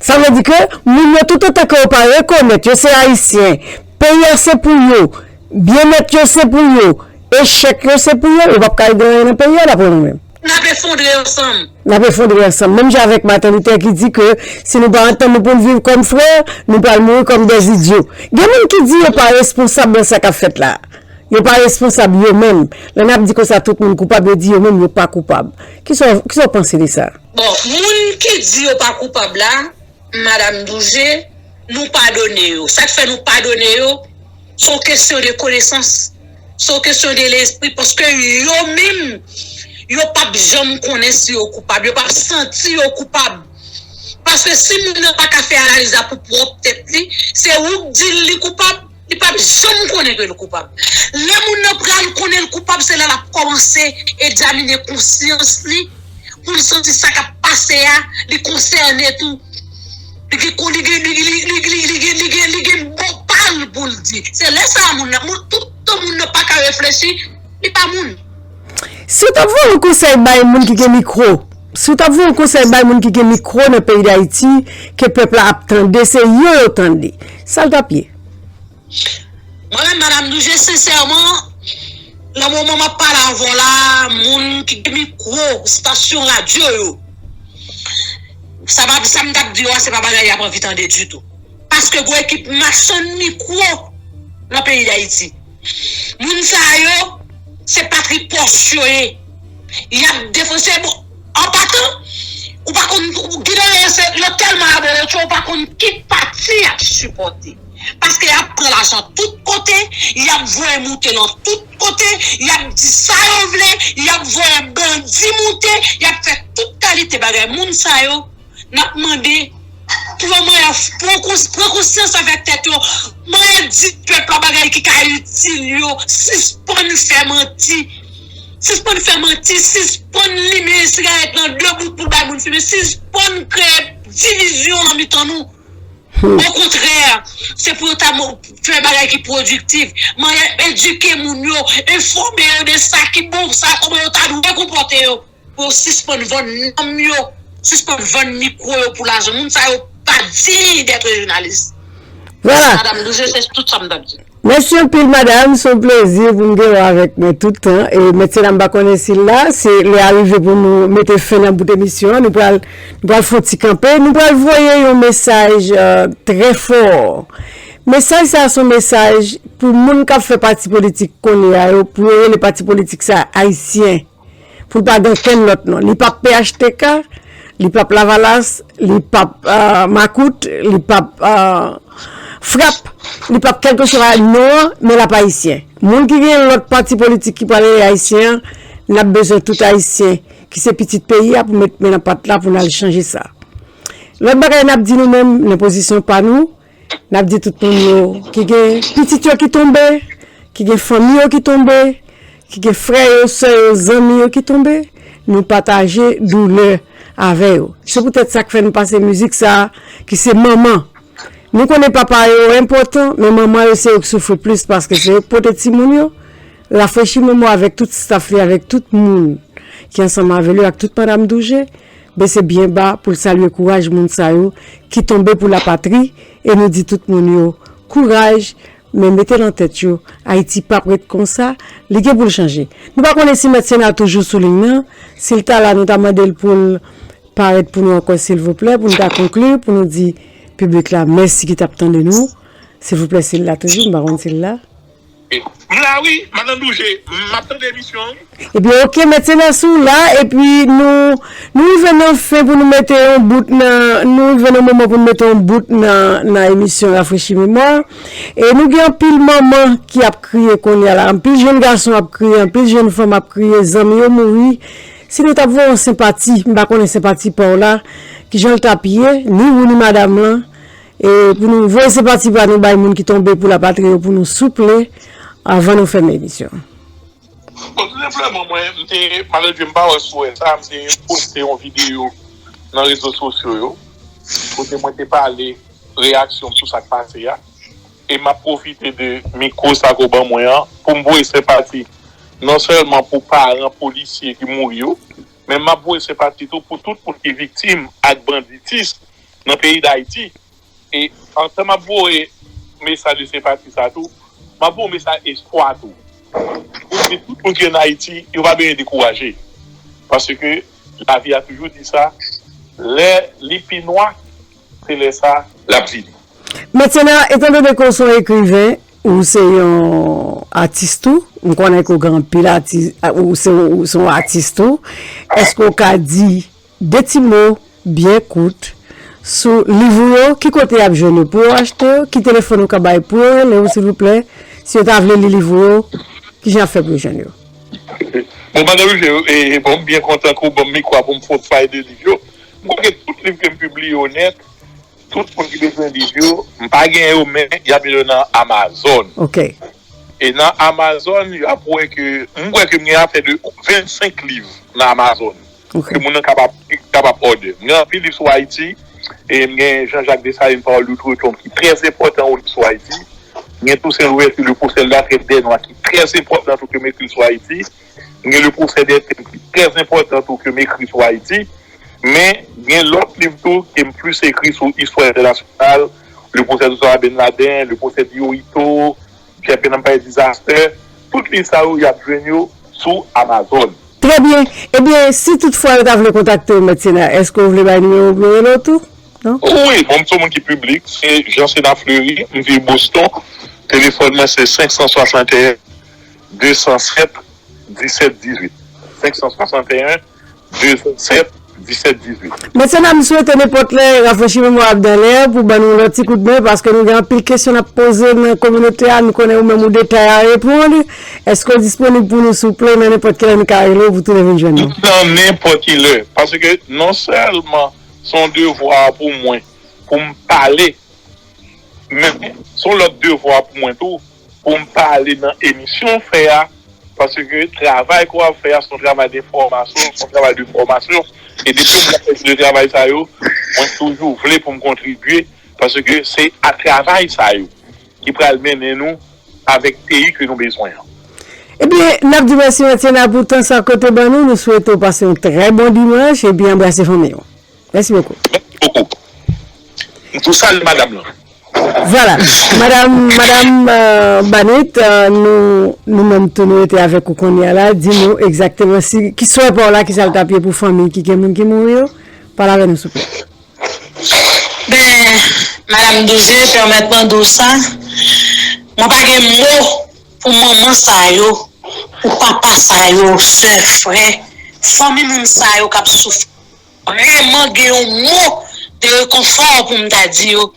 Sa vle di ke moun yo, toutotan ke yo pa rekonèt yo se Ayisyen, peyi a se pou yo, byennèt yo se pou yo, echèk yo se pou yo, yo p ap ka regle anyen nan peyi a, daprè mwen menm. N ap efondre ansanm. N ap efondre ansanm. Menm jan avèk Martin Luther ki di ke si nou pa antann nou pou n viv kòm frè, nou pral mouri kòm dè zidyo. Gen moun ki di yo pa responsab nan sa k ap fèt la. Yo pa responsab yo menm. Lè n ap di konsa tout moun koupab, yo di yo menm yo pa koupab. Kisa, kisa w panse de sa? Bon, moun ki di yo pa koupab la, madanm Douje, nou padone yo. Sa k fè nou padone yo, se yon kesyon de konesans, se yon kesyon de lespri, paske yo menm, yo p ap janm konnen si yo koupab, yo p ap santi yo koupab. Paske si moun nan pa ka fè analiz la pou pwòp tèt li, se ou k di l li koupab, li p ap janm konnen ke l koupab. Lè moun nan pral konnen l koupab, se lè l ap kòmanse egzamine konsyans li, pou l santi sa k ap pase a, li konsène tou. Li gen, li gen, li, li, li, li, li gen, li gen, li gen mo pa l pou l di. Se lè sa a moun nan, moun, tout tan moun nan pa ka reflechi, li pa moun. Si w t ap voye yon konsèy bay moun ki gen mikwo, si w t ap voye yon konsèy bay moun ki gen mikwo nan peyi Dayiti, ke pèp la ap tande, se yo yo tande, sa l t ap ye? Mwen menm, madanm Douje, sensèman, nan moman m ap pale avè w la, moun ki gen mikwo, estasyon radyo yo, sa pa, sa m t ap di yo a, se pa bagay y ap anvi tande ditou. Paske gon ekip machann mikwo nan peyi Dayiti. Moun sa yo, se patri pòch yo ye. Y ap defanse, bon, an patan, ou pa konn, ou gen de yo, se, yo tèlman abolotcho, ou pa konn ki pati y ap sipòte. Paske y ap pran lajan tout kote, y ap voye moute nan tout kote, y ap di sa yo vle, y ap voye bandi moute, y ap fè tout kalite bagay. Moun sa yo, n ap mande pou yo mwen pran kons-, pran konsyans avèk tèt yo, mwen di pèp la bagay ki ka itil yo, sispann fè manti. Sispann fè manti, sispann limen sigarèt lan de bout pou bay moun fimen, sispann kreye divizyon nan mitan nou. Okontrè, se pou yo ta mo- fè bagay ki pwodiktif. Mannyè edike moun yo, enfòme yo de sa ki bon, sa kòman yo ta dwe konpòte yo. Pou yo sispann vann nanm yo, sispann vann mikwo yo pou lajan. Moun sa yo pa diy d'être jounalis. Vwala. Madanm Douje, se tout sa m t ap di. Mèsi anpil, madanm. Se yon plezi pou m gen w avèk mwen tout tan. E mèt Sena, m pa konnen si l la, se lè a rive pou nou mete fen nan bout emisyon an. Nou pral, nou pral fè yon ti kanpe. Nou pral voye yon mesaj, euh, trè fò. Mesaj sa a se yon mesaj pou moun k ap fè pati politik kounye a yo, pou yo rele pati politik sa a Ayisyen. Pou l pa gen okenn lòt non. Li p ap P H T K, li p ap Lavalas, li p ap, euh, Makout, li p ap, euh, Frap, li p ap kèlkeswa non an, men l ap Ayisyen. Moun ki gen lòt pati politik ki pral rele Ayisyen an, n ap bezwen tout Ayisyen ki se pitit peyi a pou met men nan pat la pou n al chanje sa. Lòt bagay n ap di nou menm, nan pozisyon pa nou, n ap di tout moun yo ki gen pitit yo ki tonbe, ki gen fanmi yo ki tonbe, ki gen frè yo, sè yo, zanmi yo ki tonbe, nou pataje doulè avè yo. Se poutèt sa k fè nou pase mizik sa a, ki se manman. Nou konnen papa yo enpòtan, men manman yo se yo k soufri plis paske se yo k pote timoun yo. Rafrechi Memwa avèk tout staff li, avèk tout moun ki ansanm avè l yo, ak tout Madanm Douje, bese byen ba pou l salye kouraj moun sa yo ki tonbe pou lapatri, e nou di tout moun yo kouraj, men mete nan tèt yo, Ayiti p ap ret konsa, li gen pou l chanje. Nou pa konnen si Mèt Sena toujou sou liy nan, si l ta la, nou ta mande l pou l parèt pou nou ankò, silvouplè, pou nou ta konkli, pou nou di piblik la mèsi ki t ap tande nou. Silvouplè, si l la toujou, m pa konn si l la. M la wi, Madanm Douje, m ap tande emisyon an wi. Ebyen, oke, Mèt Sena, si w la, epi nou, nou rive nan fen pou nou mete yon bout nan, nou rive nan moman pou nou mete yon bout nan, nan emisyon Rafrechi Memwa. E nou gen anpil manman ki ap kriye kounye a la, anpil jèn gason ap kriye, anpil jèn fanm ap kriye, zanmi yo mouri. Si nou t ap voye yon senpati, m pa konnen senpati pa w la, kijan l t ap ye, ni ou ni madanm lan, e pou nou voye senpati pa nou bay moun ki tonbe pou lapatri yo, pou nou souple, anvan nou fèmen emisyon an. Bon, tou senpleman, mwen, m te, madanm Douje, m pa wè si w wè sa, m te poste yon videyo nan rezo sosyo yo, kote mwen te pale reyaksyon m sou sa k pase a. E m ap pwofite de mikwo sa ke w ban mwen an pou m voye senpati non sèlman pou paran polisye ki mouri yo, men m ap voye senpati tou pou tout moun ki viktim ak banditis nan peyi Dayiti. E antan m ap voye mesaj de senpati sa tou, m ap voye mesaj espwa tou. Pou m di tout moun ki ann Ayiti, yo pa bezwen dekouraje. Paske lavi a toujou di sa, lè li pi nwa, se lè sa l ap vini. Mèt Sena, etandone ke w se yon ekriven, ou se yon atis tou, m konnen ke w gen anpil atis, ou se, ou se yon atis tou, èske w ka di de ti mo byen kout sou liv ou yo, ki kote y ap jwenn yo pou yo achte yo, ki telefòn ou ka bay pou yo rele w, silvouplè, si yo ta vle li liv ou yo, kijan y ap fè pou yo jwenn yo? Bon, Madanm Douje, e, e, bon, m byen kontan ke w ban m mikwo a pou m fè yon pale de liv yo. M kwè ke tout liv ke m pibliye yo nèt, tout moun ki bezwen liv yo, m pa gen yo, men y ap jwenn yo nan Amazon. Ok. E nan Amazon, y ap wè ke, m kwè ke m gen afè de vennsenk liv nan Amazon. Ok. Ke moun nan kapab, kapab òdè. M gen anpil liv sou Ayiti, e m gen Jean-Jacques Dessalines, Parole d'outre-tombe, ki trè enpòtan, yon liv sou Ayiti. M gen Toussaint Louverture, Le procès de la traite des Noirs, ki trè enpòtan tou, ke m ekri sou Ayiti. M gen Le procès des Temples, ki trè enpòtan tou, ke m ekri sou Ayiti. Men, gen lòt liv tou, ke m plis ekri sou istwa entènasyonal, Le procès d'Osama Bin Laden, Le procès d'Hirohito, Japan Empire Disaster, tout liv sa yo, y ap jwenn yo sou Amazon. Trè byen. Ebyen, si toutfwa yo ta vle kontakte w, Mèt Sena, èske w vle bay nimewo w pou yo rele w tou? Non? Wi, bon, m se yon moun ki piblik, se Jean Sena Fleury, m viv Boston. Telefòn mwen se senk san swasanteyen, de san sèt, disèt dizuit. Senk san swasanteyen, de san sèt, disèt dizuit. Mèt Sena, m swete nenpòt lè Rafrechi Memwa ap dan lè pou ban nou lòt ti kout men, paske nou gen anpil kesyon n ap poze nan kominote a, nou konnen ou menm ou detay a reponn. Èske w disponib pou nou, souple, nan nenpòt ki lè nou ka rele w pou tounen vin jwenn nou? Nan nenpòt ki lè, paske non sèlman se yon devwa pou mwen pou m pale, men se yon lòt devwa pou mwen tou, pou m pale nan emisyon w fè a, Paske travay ke w ap fè a, se yon travay de fòmasyon, se yon travay de fòmasyon. E depi m ap fè de travay sa yo, mwen toujou vle pou m kontribye, paske se a travay sa yo ki pral mennen nou avèk peyi ke nou bezwen an. Ebyen, n ap di mèsi Mèt Sena pou tan sa ke w te ban nou. Nou swete w pase yon trè bon dimanch, epi anbrase fanmi w. Mèsi bokou. Mèsi bokou. M tou salye madanm lan. Vwala. Madanm, madanm, euh, Banit, euh, nou, nou menm tou nou rete avèk ou kounye a la. Di nou egzakteman si, ki swè pa w la, ki sa l t ap ye pou fanmi ki gen moun ki mouri yo. Pale avè nou, souple. Ben, Madanm Douje, pèmèt mwen di w sa. Mwen pa gen mo pou manman sa yo, pou papa sa yo, sè, frè, fanmi moun sa yo k ap soufri. Vrèman gen yon mo de rekonfò pou m ta di yo.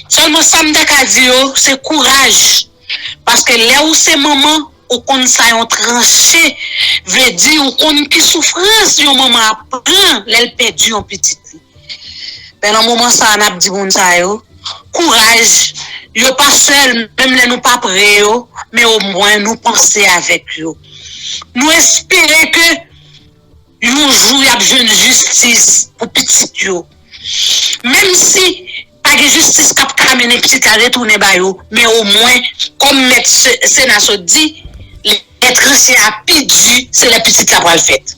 Sèlman sa m ta ka di yo, se kouraj. Paske lè ou se manman, ou konn sa yon tranche vle di, ou konn ki soufrans yon manman ap pran lè l pèdi yon pitit li. Men nan moman sa a, n ap di moun sa yo, kouraj, yo pa sèl, menm lè nou pa pre yo, men omwen nou panse avèk yo. Nou espere ke yon jou y ap jwenn jistis pou pitit yo. Menm si pa gen jistis k ap ka mennen pitit la retounen ba yo, men omwen, kòm mèt se- Sena sot di, lè tranche a pi di, se lè pitit la pral fèt.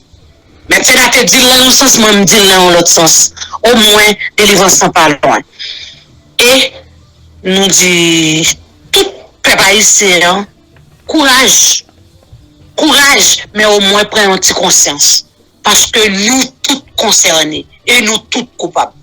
Mèt Sena te di l nan yon sans, mwen m di l nan yon lòt sans. Omwen, delivrans lan pa lwen. E nou di tout pèp ayisyen an, kouraj. Kouraj, men omwen pran yon ti konsyans. Paske nou tout konsène e nou tout koupab.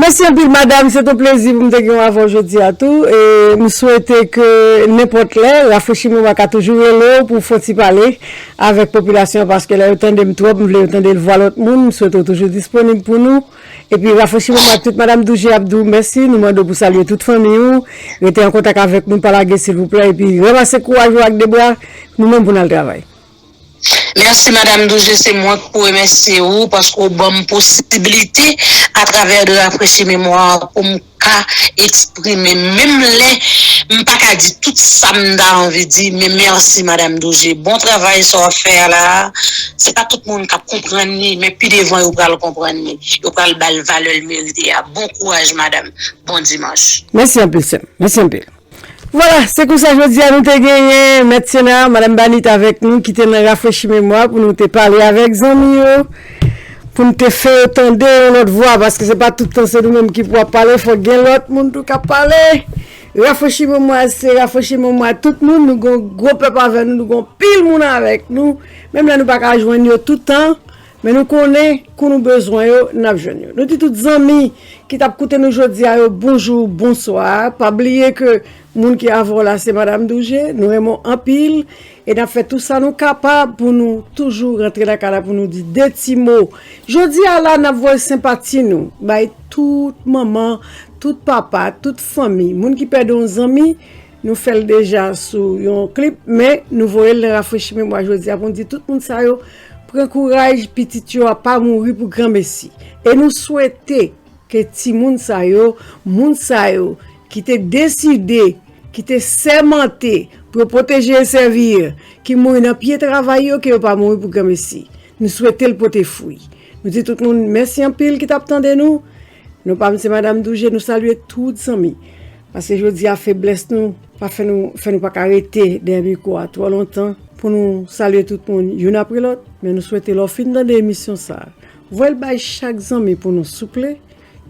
Mèsi anpil, madanm. Se yon plezi pou m te gen w avè w jodi a tou. E m swete ke nenpòt lè, Rafrechi Memwa ka toujou rele w pou w fè yon ti pale avèk popilasyon an, paske lè yo tande m twòp, m vle yo tande vwa lòt moun. M swete w toujou disponib pou nou. Epi Rafrechi Memwa ak tout, madanm Douje ap di w mèsi. Nou mande w pou w salye tout fanmi w. Rete an kontak avèk nou, pa lage silvouplè. Epi ranmase kouraj ou ak de bra, nou menm pou n al travay. Mèsi, madanm Douje, se mwen k pou remèsye ou paske w ban m posiblite atravè de Rafrechi Memwa pou m ka eksprime. Menm lè m pa ka di tout sa m ta anvi di, men mèsi, madanm Douje. Bon travay sa w ap fè a la a. Se pa tout moun k ap konprann li, men pi devan yo pral konprann li. Yo pral ba l valè l merite a. Bon kouraj, madanm. Bon dimanch. Mèsi anpil, sè m. Mèsi anpil. Vwala, se konsa jodi a nou te genyen Mèt Sena, madanm Banit avèk nou ki te nan Rafrechi Memwa pou nou te pale avèk zanmi yo, pou nou te fè yo tande yon lòt vwa, paske se pa tout tan se nou menm ki pou ap pale, fòk gen lòt moun tou k ap pale. Rafrechi Memwa, se Rafrechi Memwa tout moun, nou gen yon gwo pèp avè nou, nou gen yon pil moun avèk nou, menm lè nou pa ka jwenn yo tout tan, men nou konnen kou nou bezwen yo, n ap jwenn yo. Nou di tout zanmi ki t ap koute nou jodi a yo, bonjou, bonswa. Pa bliye ke moun ki avè w la, se madanm Douje. Nou renmen w anpil. E n ap fè tout sa nou kapab pou nou toujou rantre nan kay la pou nou di de ti mo. Jodi a la, n ap voye senpati nou bay tout manman, tout papa, tout fanmi. Moun ki pèdi yon zanmi, nou fè l deja sou yon klip, men nou voye l nan Rafrechi Memwa jodi a pou n di tout moun sa yo, pran kouraj, pitit yo a pa mouri pou granmesi. E nou swete ke timoun sa yo, moun sa yo ki te deside, ki te sèmante pou yo pwoteje e sèvi, ki mouri nan pye travay yo, ke yo pa mouri pou granmesi. Nou swete l pote fwi. Nou di tout moun mèsi anpil ki t ap tande nou. Non pa m se madanm Douje, nou salye tout zanmi. Paske jodi a feblès nou pa fè nou, fè nou pa ka rete dèyè mikwo a twò lontan pou nou salye tout moun youn apre lòt. Men nou swete lè w fin tande emisyon sa a, voye l bay chak zanmi pou nou souple,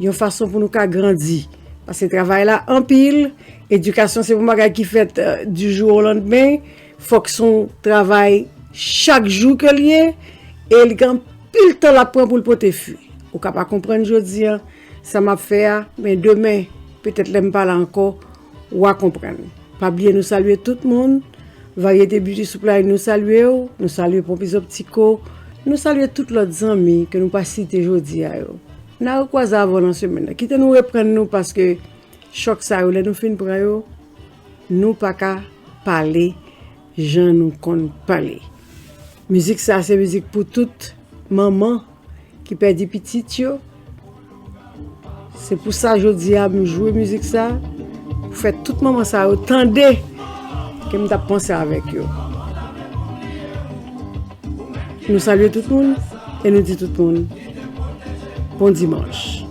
yon fason pou nou ka grandi. Paske travay la anpil, edikasyon se pa yon bagay ki fèt, euh, du jour au lendemain, fòk se yon travay chak jou ke l ye, e li gen anpil tan l ap pran pou l pote fwi. Ou ka pa konprann jodi a sa m ap fè a, men demen, petèt lè m pa la ankò, w a konprann. Pa bliye nou salye tout moun, Varyete Beauty Supply, nou salye w, nou salye Pompis Optico, nou salye tout lòt zanmi ke nou pa site jodi a yo. N a rekwaze avè w nan semèn nan. Kite nou reprann nou paske chòk sa yo, lè nou fin pran yo, nou pa ka pale jan nou konn pale. Mizik sa se mizik pou tout manman ki pèdi pitit yo. Se pou sa jodi a m jwe mizik sa pou fè tout manman sa yo tande ke m t ap panse avèk yo. Nou salye tout moun e nou di tout moun bon dimanch.